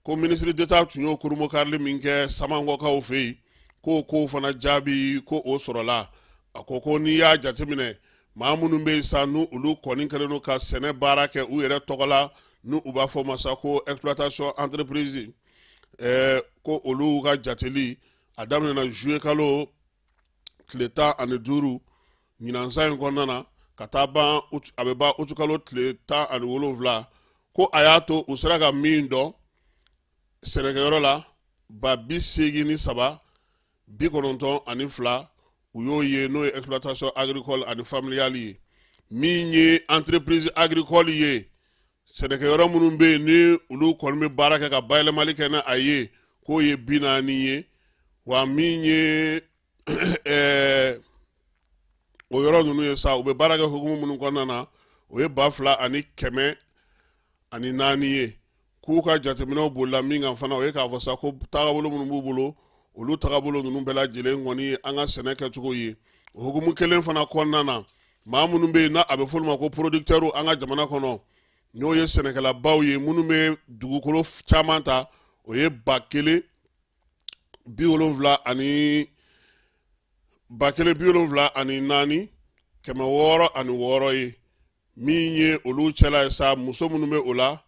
S1: Ko ministre d'État tun y'o kurunbonkarili min kɛ Samankɔkaw fɛ yen, k'o kow fana jaabi ko o sɔrɔla. A ko ko n'i y'a jateminɛ, maa minnu bɛ yen sa, n'u olu kɔni kɛlen don ka sɛnɛ baara kɛ u yɛrɛ tɔgɔ la, n'u u b'a fɔ o ma sa ko exploitation entreprise, ko olu ka jateli a daminɛna juillet kalo tile 15 ɲinansan in kɔnɔna na ka taa ban, a bɛ ban utukalo tile 17, ko a y'a to u sera ka min dɔn sɛnɛkɛyɔrɔ la, 83 92, u y'o ye, n'o ye exploitation agricole ani familiale ye. Min ye entreprise agricole ye, sɛnɛkɛyɔrɔ minnu bɛ yen ni olu kɔni bɛ baara kɛ ka bayɛlɛmali kɛ ni a ye, k'o ye 40 ye. Wa min ye o yɔrɔ ninnu ye sa, u bɛ baara kɛ hukumu minnu kɔnɔna na, o ye 2104 ye. K'u ka jateminɛw bolila min kan fana, o ye k'a fɔ sa ko taabolo minnu b'u bolo, olu taabolo ninnu bɛɛ lajɛlen kɔni ye an ka sɛnɛ kɛcogo ye. O hukumu kelen fana kɔnɔna na, maa minnu bɛ yen n'a a bɛ f'olu ma ko producteurs an ka jamana kɔnɔ, n'o ye sɛnɛkɛlabaw ye minnu bɛ dugukolo caman ta, o ye 1070 ani 1074 606 ye. Min ye olu cɛla ye sa, muso minnu bɛ o la,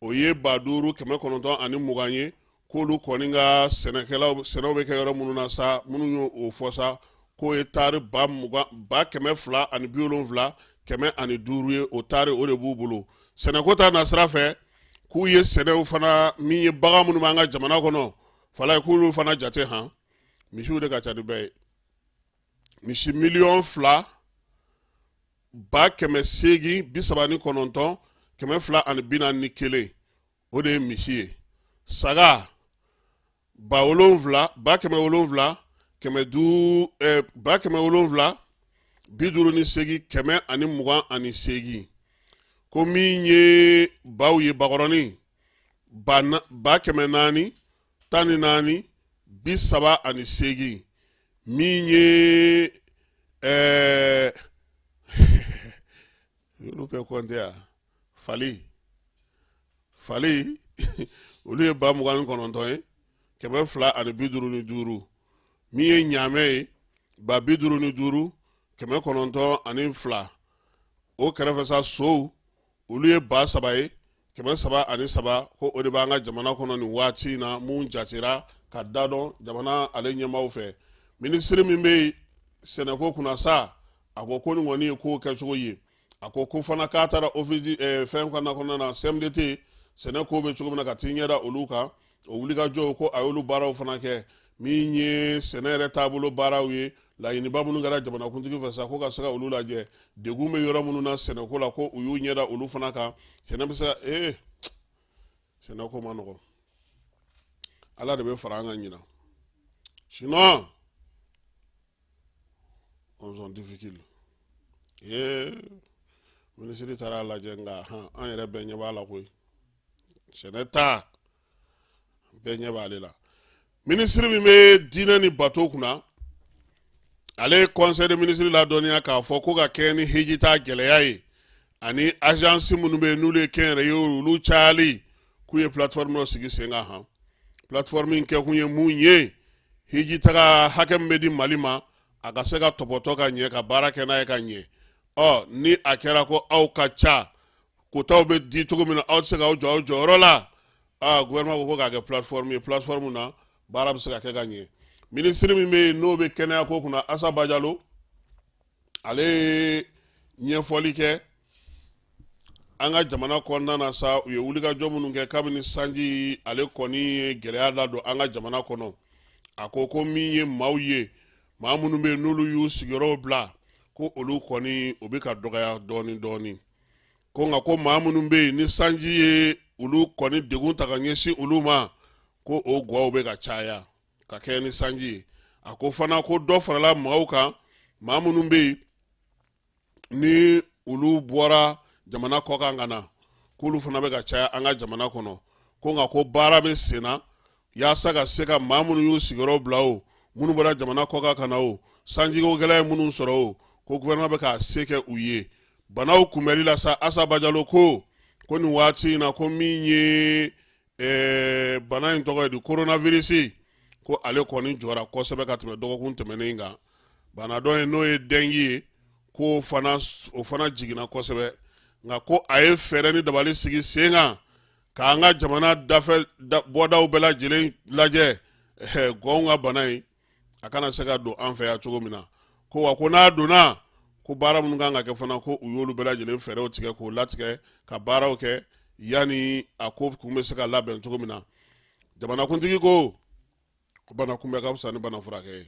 S1: o ye 5920 ye. K'olu kɔni ka sɛnɛkɛlaw, sɛnɛw bɛ kɛ yɔrɔ minnu na sa, minnu y'o fɔ sa, k'o ye taari ba mugan 270 105 ye. O taari o de b'u bolo sɛnɛko ta nasira fɛ. K'u ye sɛnɛw fana, min ye bagan minnu b'an ka jamana kɔnɔ fala, k'olu fana jate han, misiw de ka ca ni bɛɛ ye, misi 2 839 241, o de ye misi ye. Saga 7,000 700 500 758 128. Ko min ye baw ye, bakɔrɔnin 414 38. Min ye olu bɛɛ kɔnte yan, fali fali, olu ye 29 ye 255. Min ye ɲaamɛ ye, 55 902. O kɛrɛfɛ sa, sow, olu ye 3000 ye 303. Ko o de b'an ka jamana kɔnɔ nin waati in na, mun jatera ka da dɔn jamana ale ɲɛmaaw fɛ. Minisiri min bɛ yen sɛnɛko kunna sa, a ko ko nin kɔni ye kow kɛcogo ye. A ko ko fana k'a taara office fɛn fana kɔnɔna na, CMDT, sɛnɛ ko bɛ cogo min na, ka t'i ɲɛda olu kan. O wulikajɔw, ko a y'olu baaraw fana kɛ. Min ye sɛnɛ yɛrɛ taabolo baaraw ye, laɲiniba minnu kɛra jamanakuntigi fɛ sa, ko ka se ka olu lajɛ, degun bɛ yɔrɔ minnu na sɛnɛko la, ko u y'u ɲɛda olu fana kan. Sɛnɛ bɛ se ka sɛnɛko ma nɔgɔ, Ala de bɛ fara an kan ɲinan, sinon on sont difficiles. Ee, minisiri taara a lajɛ, nka han, an yɛrɛ bɛɛ ɲɛ b'a la koyi, sɛnɛ ta bɛɛ ɲɛ b'ale la. Minisiri min bɛ diinɛ ni bato kunna, ale ye conseil de ministre ladɔnniya k'a fɔ ko ka kɛɲɛ ni hiji ta gɛlɛya ye ani agence minnu bɛ yen n'olu ye kɛnyɛrɛye, olu cayali, k'u ye plateforme dɔ sigi sen kan. Han, plateforme in kɛkun ye mun ye? Hiji taga hakɛ min bɛ di Mali ma, a ka se ka tɔpɔtɔ ka ɲɛ, ka baara kɛ n'a ye ka ɲɛ. Ɔ ni a kɛra ko aw ka ca, kotaw bɛ di cogo min na, aw tɛ se k'aw jɔ aw jɔyɔrɔ la. Aa, gouvernement ko k'a kɛ plateforme ye, plateforme na baara bɛ se ka kɛ ka ɲɛ. Minisiri min bɛ yen n'o bɛ kɛnɛya ko kunna, Asa Bajalo, ale ye ɲɛfɔli kɛ an ka jamana kɔnɔna na sa, u ye wulikajɔ minnu kɛ kabini sanji ale kɔni ye gɛlɛya ladon an ka jamana kɔnɔ. A ko ko min ye maaw ye, maa minnu bɛ yen n'olu y'u sigiyɔrɔw bila, ko olu kɔni o bɛ ka dɔgɔya dɔɔni dɔɔni. Ko nka ko maa minnu bɛ yen ni sanji ye olu kɔni degun ta ka ɲɛsin olu ma, ko o gwaw bɛ ka caya ka kɛɲɛ ni sanji ye. A ko fana ko dɔ farala maaw kan, maa minnu bɛ yen ni olu bɔra jamana kɔkan ka na, k'olu fana bɛ ka caya an ka jamana kɔnɔ. Ko nka ko baara bɛ sen na yaasa ka se ka maa minnu y'u sigiyɔrɔ bila o, minnu bɔra jamana kɔkan ka na o, sanjiko gɛlɛya ye minnu sɔrɔ o, ko gouvernement bɛ k'a se kɛ u ye banaw kunbɛli la sa. Asa Bajalo ko ko nin waati in na, ko min ye bana in tɔgɔ ye di, coronavirus, ko ale kɔni jɔra kosɛbɛ ka tɛmɛ dɔgɔkun tɛmɛnen kan. Bana dɔ ye n'o ye dengue ye, ko o fana jiginna kosɛbɛ. Nka ko a ye fɛɛrɛ ni dabali sigi sen kan k'an ka jamana dafɛ bɔdaw bɛɛ lajɛlen lajɛ, gɔnw ka bana in a kana se ka don an fɛ yan cogo min na. Ko wa ko n'a donna, ko baara minnu kan ka kɛ fana, ko u y'olu bɛɛ lajɛlen fɛɛrɛw tigɛ k'o latigɛ ka baaraw kɛ yanni a ko kun bɛ se ka labɛn cogo min na. Jamanakuntigi ko ko bana kunbɛ ka fisa ni bana furakɛ ye,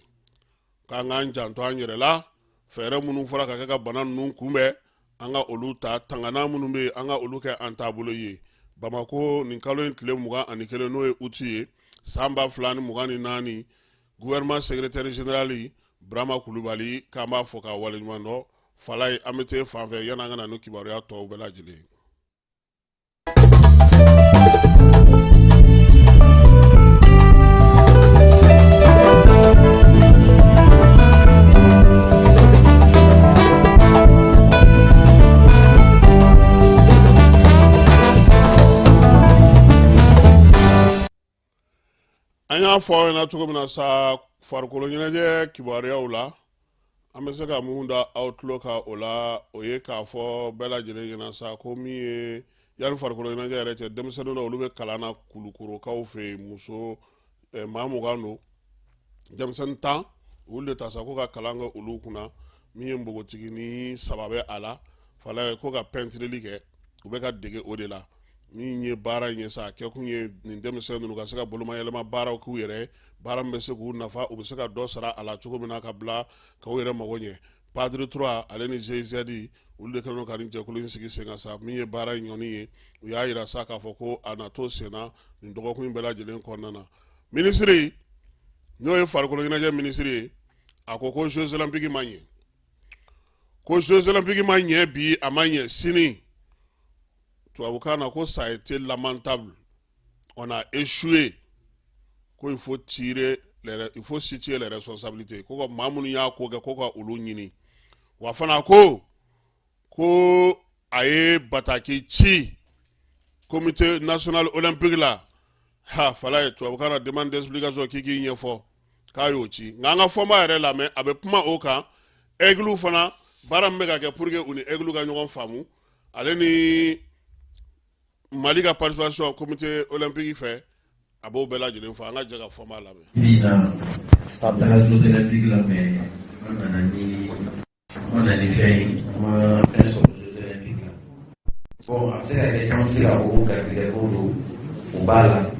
S1: k'an k'an janto an yɛrɛ la. Fɛɛrɛ minnu fɔra ka kɛ ka bana ninnu kunbɛn, an ka olu ta. Tangana minnu bɛ yen, an ka olu kɛ an taabolo ye. Bamakɔ, nin kalo in tile 21, n'o ye uti ye, san 2024, gouvernement secrétaire général Burama Kulubali, k'an b'a fɔ k'a waleɲuman dɔn. Falaye, an bɛ t'e fan fɛ yanni an ka na ni kibaruya tɔw bɛɛ lajɛlen ye. An y'a fɔ aw ɲɛna cogo min na sa, farikolo ɲɛnajɛ kibaruyaw la, an bɛ se ka mun da aw tulo kan o la, o ye k'a fɔ bɛɛ lajɛlen ɲɛna sa ko min ye yanni farikolo ɲɛnajɛ yɛrɛ cɛ, denmisɛnnin dɔw, olu bɛ kalan na Kulukorokaw fɛ yen. Muso maa 20 don, denmisɛnnin 10, olu de ta sa ko ka kalan kɛ olu kunna. Min ye npogotiginin 3 bɛ a la, Falaye, ko ka pɛntirili kɛ, u bɛ ka dege o de la. Min ye baara in ye sa, a kɛkun ye nin denmisɛn ninnu ka se ka bolomayɛlɛma baaraw k'u yɛrɛ, baara min bɛ se k'u nafa, u bɛ se ka dɔ sara a la cogo min na ka bila k'u yɛrɛ mago ɲɛ. PADRE 3 ale ni GIZ, olu de kɛlen don ka nin jɛkulu in sigi sen kan sa. Min ye baara in ɲɔni ye, u y'a yira sa k'a fɔ ko a na to sen na nin dɔgɔkun in bɛɛ lajɛlen kɔnɔna na. Minisiri, n'o ye farikolo ɲɛnajɛ minisiri ye, a ko ko Jeux olympiques ma ɲɛ, ko Jeux olympiques ma ɲɛ bi, a ma ɲɛ sini. Tubabukan na ko ça a été lamentable, on a échoué. Ko il faut tirer les, il faut situer les responsabilités, ko ka maa minnu y'a ko kɛ, ko ka olu ɲini. Wa fana ko a ye bataki ci comité national olympique la. Ha, Falaye, tubabukan na demande d'explication, k'i k'i ɲɛfɔ, k'a y'o ci. Nka an ka Fɔnba yɛrɛ lamɛn, a bɛ kuma o kan. Aigle fana, baara min bɛ ka kɛ pour que u ni Aigle ka ɲɔgɔn faamu, ale ni Mali ka participation comité olympique fɛ, a b'o bɛɛ lajɛlen fɔ. An ka jɛ ka Fɔnba lamɛn.
S2: Bi na taara Jeux olympiques la, mais an nana ni fɛn ye, an ma fɛn sɔrɔ Jeux olympiques la. Bon, a bɛ se ka kɛ caman bɛ se k'a fɔ ko garisɛgɛ ko don, o b'a la,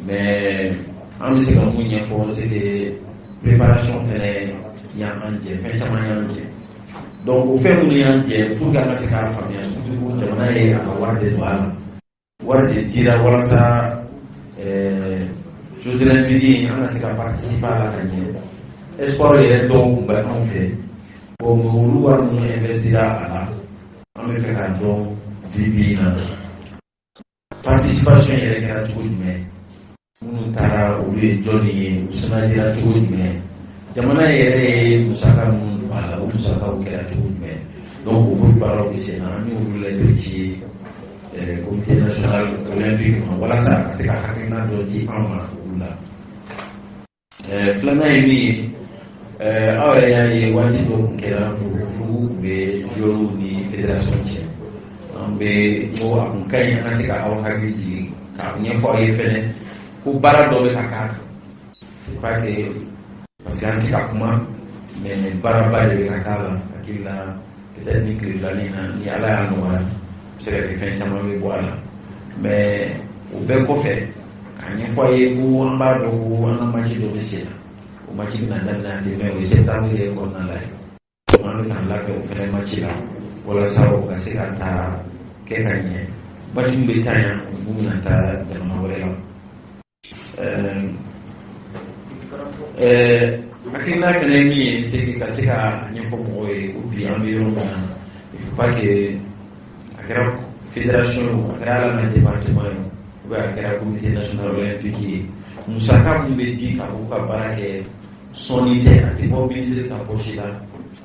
S2: mais an bɛ se ka mun ɲɛfɔ, c'est que préparation fɛnɛ y'an jɛ, fɛn caman y'an jɛ. Donc o fɛn minnu y'an jɛ, pour que an ka se k'a faamuya, surtout jamana ye a ka wari de don a la, wari de dira walasa Jeux olympiques in an ka se ka participer a la ka ɲɛ. Espoir yɛrɛ dɔw tun bɛ anw fɛ. Bon, mais olu wari minnu investira a la, an bɛ fɛ k'a dɔn bi bi in na, participation yɛrɛ kɛra cogo jumɛn, minnu taara olu ye jɔnni ye, u sumandira cogo jumɛn, jamana yɛrɛ ye musaka minnu don a la, o musakaw kɛra cogo jumɛn. Donc o baaraw bɛ sen na, an y'olu lɛtiri ci comité national olympique ma walasa a ka se ka hakilina dɔ di an ma olu la. Filanan ye min ye, aw yɛrɛ y'a ye, waati dɔ tun kɛra furugufurugu tun bɛ joueurs ni fédération cɛ. An bɛ n ko a kun ka ɲi an ka se ka aw hakili jigin k'a ɲɛfɔ aw ye fɛnɛ ko baara dɔ bɛ ka k'a kan. C'est pas que parce que an tɛ ka kuma, mais baaraba de bɛ ka k'a la. Hakili la, peut-être ni tile filanin na, ni Ala y'a nɔgɔya, a bɛ se ka kɛ fɛn caman bɛ bɔ a la. Mais o bɛɛ kɔfɛ, k'a ɲɛfɔ a ye ko an b'a dɔn ko an ka match dɔ bɛ sen na, o match bɛna daminɛ a tɛ mɛn, o ye septembre yɛrɛ kɔnɔna la ye. Donc an bɛ k'an labɛn o fɛnɛ match la walasa o ka se ka taa kɛ ka ɲɛ, match min bɛ taa yan, mun bɛna taa jamana wɛrɛ la. Hakilina fɛnɛ ye min ye, c'est que ka se ka ɲɛfɔ mɔgɔw ye ko bi an bɛ yɔrɔ min na, il faut pas que a kɛra fédération ye o, a kɛra hali an ka département ye o, ou bien a kɛra comité national olympique ye, musaka min bɛ di ka fɔ ka baara kɛ, sɔnni tɛ, a tɛ bɔ ministre ka poche la,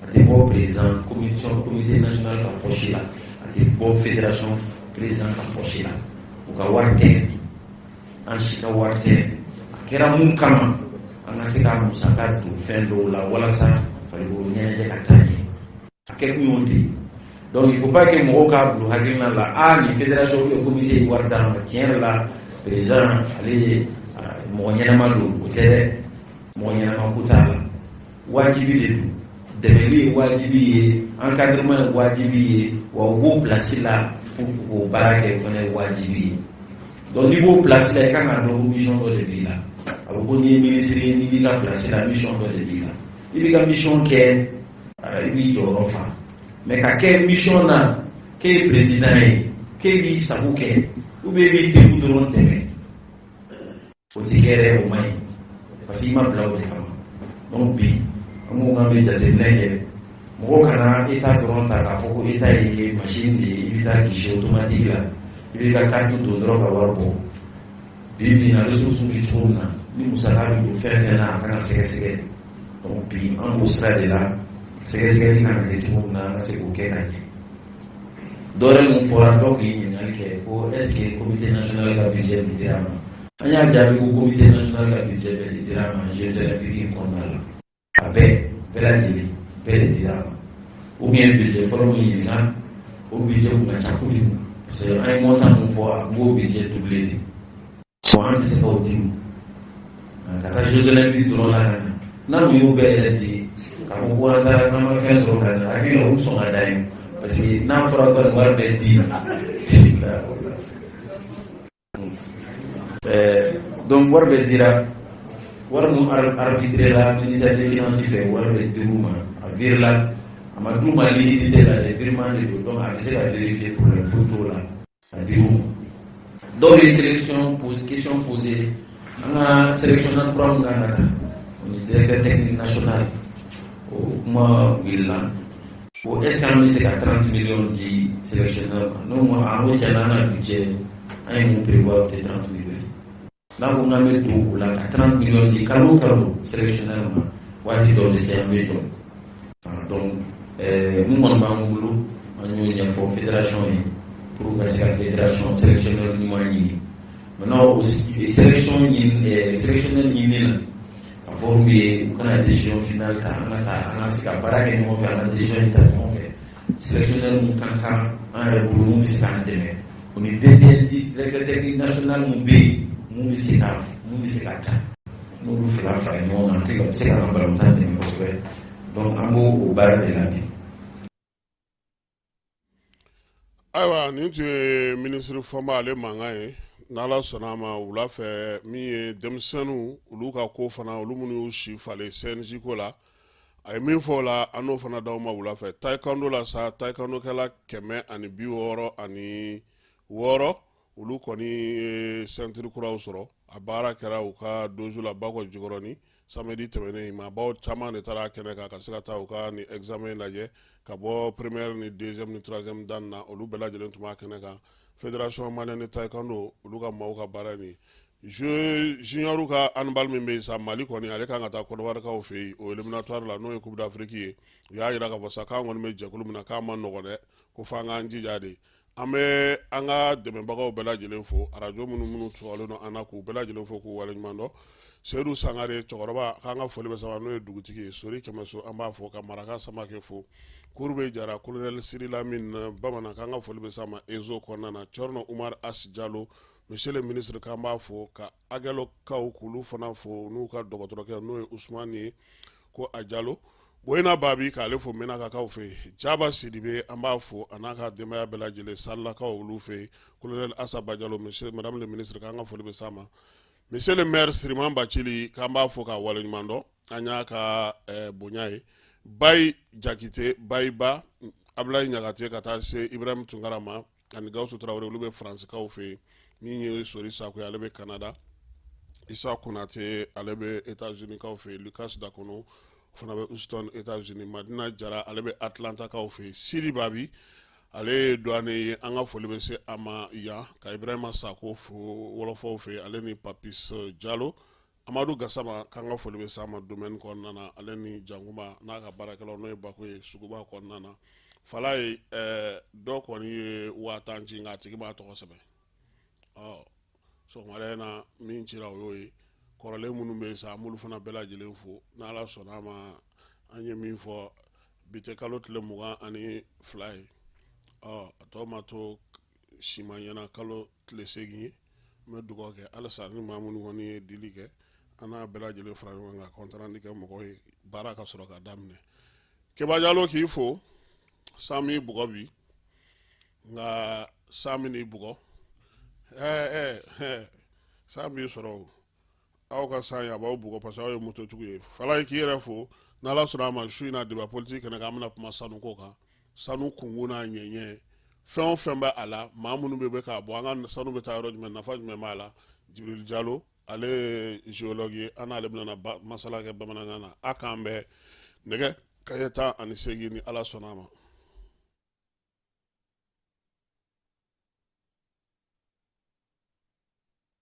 S2: a tɛ bɔ président commission comité national ka poche la, a tɛ bɔ fédération président ka poche la. U ka wari tɛ, an si ka wari tɛ. A kɛra mun kama? An ka se ka musaka don fɛn dɔw la walasa farikolo ɲɛnajɛ ka taa ɲɛ, a kɛ kun y'o de ye. Donc il faut pas que mɔgɔw k'a bila hakilina la, a nin fédération ou bien comité ye wari d'an ma, tiɲɛ yɛrɛ la président ale ye mɔgɔ ɲɛnama don. O tɛ dɛ, mɔgɔ ɲɛnama ko t'a la, wajibi de don. Dɛmɛli ye wajibi ye, encadrement ye wajibi ye, wa u b'o place la pour k'o baara kɛ fana ye wajibi ye. Donc n'i b'o place la, i kan k'a dɔn ko mission dɔ de b'i la. A bɛ ko n'i ye ministre ye, n'i b'i ka place la, mission dɔ de b'i la. I b'i ka mission kɛ, i b'i jɔyɔrɔ fa. Mais ka kɛ mission na k'e ye président ye, k'e b'i sago kɛ, ou bien i b'i teriw dɔrɔn dɛmɛ, o ti kɛ dɛ, o man ɲi, parce que i ma bila o de kama. Donc bi an ko k'an bɛ jateminɛ kɛ, mɔgɔw kana État dɔrɔn ta k'a fɔ ko État ye machine de ye, i bɛ taa guichet automatique la, i b'i ka carte don dɔrɔn ka wari bɔ. Bi bi in na, ressources bɛ cogo min na, ni musaka bɛ don fɛn fɛn na, a kan ka sɛgɛsɛgɛ. Donc bi an b'o sira de la, sɛgɛsɛgɛli kan ka kɛ cogo min na, an ka se k'o kɛ ka ɲɛ. Dɔwɛrɛ mun fɔra, dɔw kun ye ɲininkali kɛ ko est ce que comité national ka budget bi dira a ma? An y'a jaabi ko comité national ka budget bɛɛ de dira a ma Jeux olympiques in kɔnɔna la. A bɛɛ lajɛlen, bɛɛ de dira a ma. O kun ye budget fɔlɔ min ɲininka, o budget kun ka ca kojugu, parce que an ye montant mun fɔ, a kun b'o budget doubler de. Bon, an tɛ se k'o di ka taa Jeux olympiques dɔrɔn la ka na. N'an y'o bɛɛ yɛrɛ di k'a fɔ ko an taara k'an ma fɛn sɔrɔ ka na, hakili la o bɛ sɔn ka da ye, parce que n'a fɔra ko nin wari bɛɛ di. Donc wari bɛɛ dira, wari mun arbitré la ministère des finances fɛ, wari bɛɛ dir'u ma, a viré la, a ma d'u ma liquidité la dɛ, virement de don, donc a bɛ se ka vérifier, problème foyi t'o la, a dir'u ma. Dɔw ye sélection pose question posée, an ka sélectionneur kura mun kan ka ta, o ni directeur technique national, o kuma wulila ko est ce que an bɛ se ka 30 millions di sélectionneur ma? N'o ko an ko tiɲɛna, an ka budget, an ye mun prévoir, o tɛ 30 millions ye. N'a ko k'an bɛ don o la ka 30 millions di kalo o kalo sélectionneur ma, waati dɔw bɛ se an bɛ jɔ. Donc mun kɔni b'an bolo, an y'o ɲɛfɔ fédération ye pour ka se ka fédération sélectionneur ɲuman ɲini. Maintenant o sélection ɲini, sélectionneur ɲini na, a fɔ olu ye u kana décision finale ta, an ka taa, an ka se ka baara kɛ ɲɔgɔn fɛ, an ka décision in ta ɲɔgɔn fɛ. Sélectionneur mun ka kan an yɛrɛ bolo, mun bɛ se k'an dɛmɛ, o ni directeur technique national mun bɛ yen, mun bɛ se ka ta, n'olu fila fara ɲɔgɔn kan, hakili la u bɛ se k'an ka balontan dɛmɛ kosɛbɛ. Donc an b'o o baara de la bi.
S1: Ayiwa, nin tun ye minisiri Fɔnba ale mankan ye. N'Ala sɔnna a ma, wula fɛ, min ye denmisɛnninw olu ka ko fana, olu minnu y'u si falen CNJ ko la, a ye min fɔ o la, an n'o fana d'aw ma wula fɛ. Taekwondo la sa, taekwondo-kɛla 166, olu kɔni ye ceinture kuraw sɔrɔ. A baara kɛra u ka dojo la Bakɔ Jikɔrɔni samedi tɛmɛnen. Maabaw caman de taara kɛnɛ kan ka se ka taa u ka ni examen lajɛ, ka bɔ première ni deuxième ni troisième dan na, olu bɛɛ lajɛlen tun b'a kɛnɛ kan. Fédération malienne de taekwondo, olu ka maaw ka baara nin jeu junior ka handball min bɛ yen sa, Mali kɔni ale kan ka taa Côte d'Ivoire fɛ yen o éliminatoire la, n'o ye Coupe d'Afrique ye. U y'a jira k'a fɔ sa k'an kɔni bɛ jɛkulu min na, k'a ma nɔgɔn dɛ, ko f'an k'an jija de. An bɛ an ka dɛmɛbagaw bɛɛ lajɛlen fo, arajo minnu sɔgɔlen don an na, k'u bɛɛ lajɛlen fo k'u waleɲuman dɔn. Seyidu Sangare cɛkɔrɔba, k'an ka foli bɛ saba, n'o ye dugutigi ye Sori Kɛmɛso, an b'a fɔ ka Maraka Samakɛ fo, Kurube Jara, colonel Siri Lamine Bamanan, k'an ka foli bɛ s'a ma Ezo kɔnɔna na, Cɔrɔnɔ Umar As Jalo, monsieur le ministre, k'an b'a fo, ka Agɛlɔkaw k'olu fana fo n'u ka dɔgɔtɔrɔkɛ n'o ye Usumani ye, ko a Jalo Boyina Babi, k'ale fo Menakakaw fɛ yen, Jaba Sidibe, an b'a fo a n'a ka denbaya bɛɛ lajɛlen, Salakaw olu fɛ yen, colonel Asa Bajalo, monsieur madame le ministre, k'an ka foli bɛ s'a ma, monsieur le maire Siriman Bacili, k'an b'a fo k'a waleɲuman dɔn, an y'a ka bonya ye, Bayi Jakite, Bayiba Abulayi Ɲagate, ka taa se Ibrahim Tunkara ma ani Gawusu Tarawele, olu bɛ Faransikaw fɛ yen. Min ye Sori Sako ye, ale bɛ Canada, Isa Konate, ale bɛ États-Unis kaw fɛ yen, Lucas Dakono fana bɛ Houston États-Unis, Madina Jara, ale bɛ Atlanta kaw fɛ yen, Siri Babi, ale ye douane ye, an ka foli bɛ se a ma yan, ka Ibrahima Sako fo wɔlɔfɔw fɛ yen, ale ni Papis Jalo, Amadu Gasama, k'an ka foli bɛ se a ma domaine kɔnɔna na, ale ni Jankuba n'a ka baarakɛlaw, n'o ye Bako ye suguba kɔnɔna na. Fala ye dɔ kɔni ye 50,000 ci, nka a tigi b'a tɔgɔ sɛbɛn. Ɔ sɔgɔmada in na, min cira o y'o ye. Kɔrɔlen minnu bɛ yen sa, an b'olu fana bɛɛ lajɛlen fo. N'Ala sɔnna a ma, an ye min fɔ bi tɛ kalo tile 22 ye, ɔ a tɔ ma to siman ɲɛna kalo tile 8 ye. N bɛ dugawu kɛ halisa ni maa minnu kɔni ye dili kɛ, an n'a bɛɛ lajɛlen fara ɲɔgɔn kan compte rendu kɛ mɔgɔw ye, baara ka sɔrɔ ka daminɛ. Keba Jalo k'i fo. San m'i bugɔ bi, nka san min n'i bugɔ, ɛɛ ɛɛ san b'i sɔrɔ o. Aw ka san ye, a b'aw bugɔ parce que aw ye mototigiw ye. Falaye, k'i yɛrɛ fo. N'Ala sɔnna a ma, su in na, débat politique kɛnɛ kan, an bɛna kuma sanuko kan, sanu kunkun n'a ɲɛɲɛ, fɛn o fɛn bɛ a la, maa minnu bɛ k'a bɔ, an ka sanu bɛ taa yɔrɔ jumɛn, nafa jumɛn b'a la. Jibril Jalo, ale ye géologue ye, an n'ale bɛna masala kɛ bamanankan na. A k'an bɛn nɛgɛ kaɲɛ 18 ni Ala sɔnna a ma.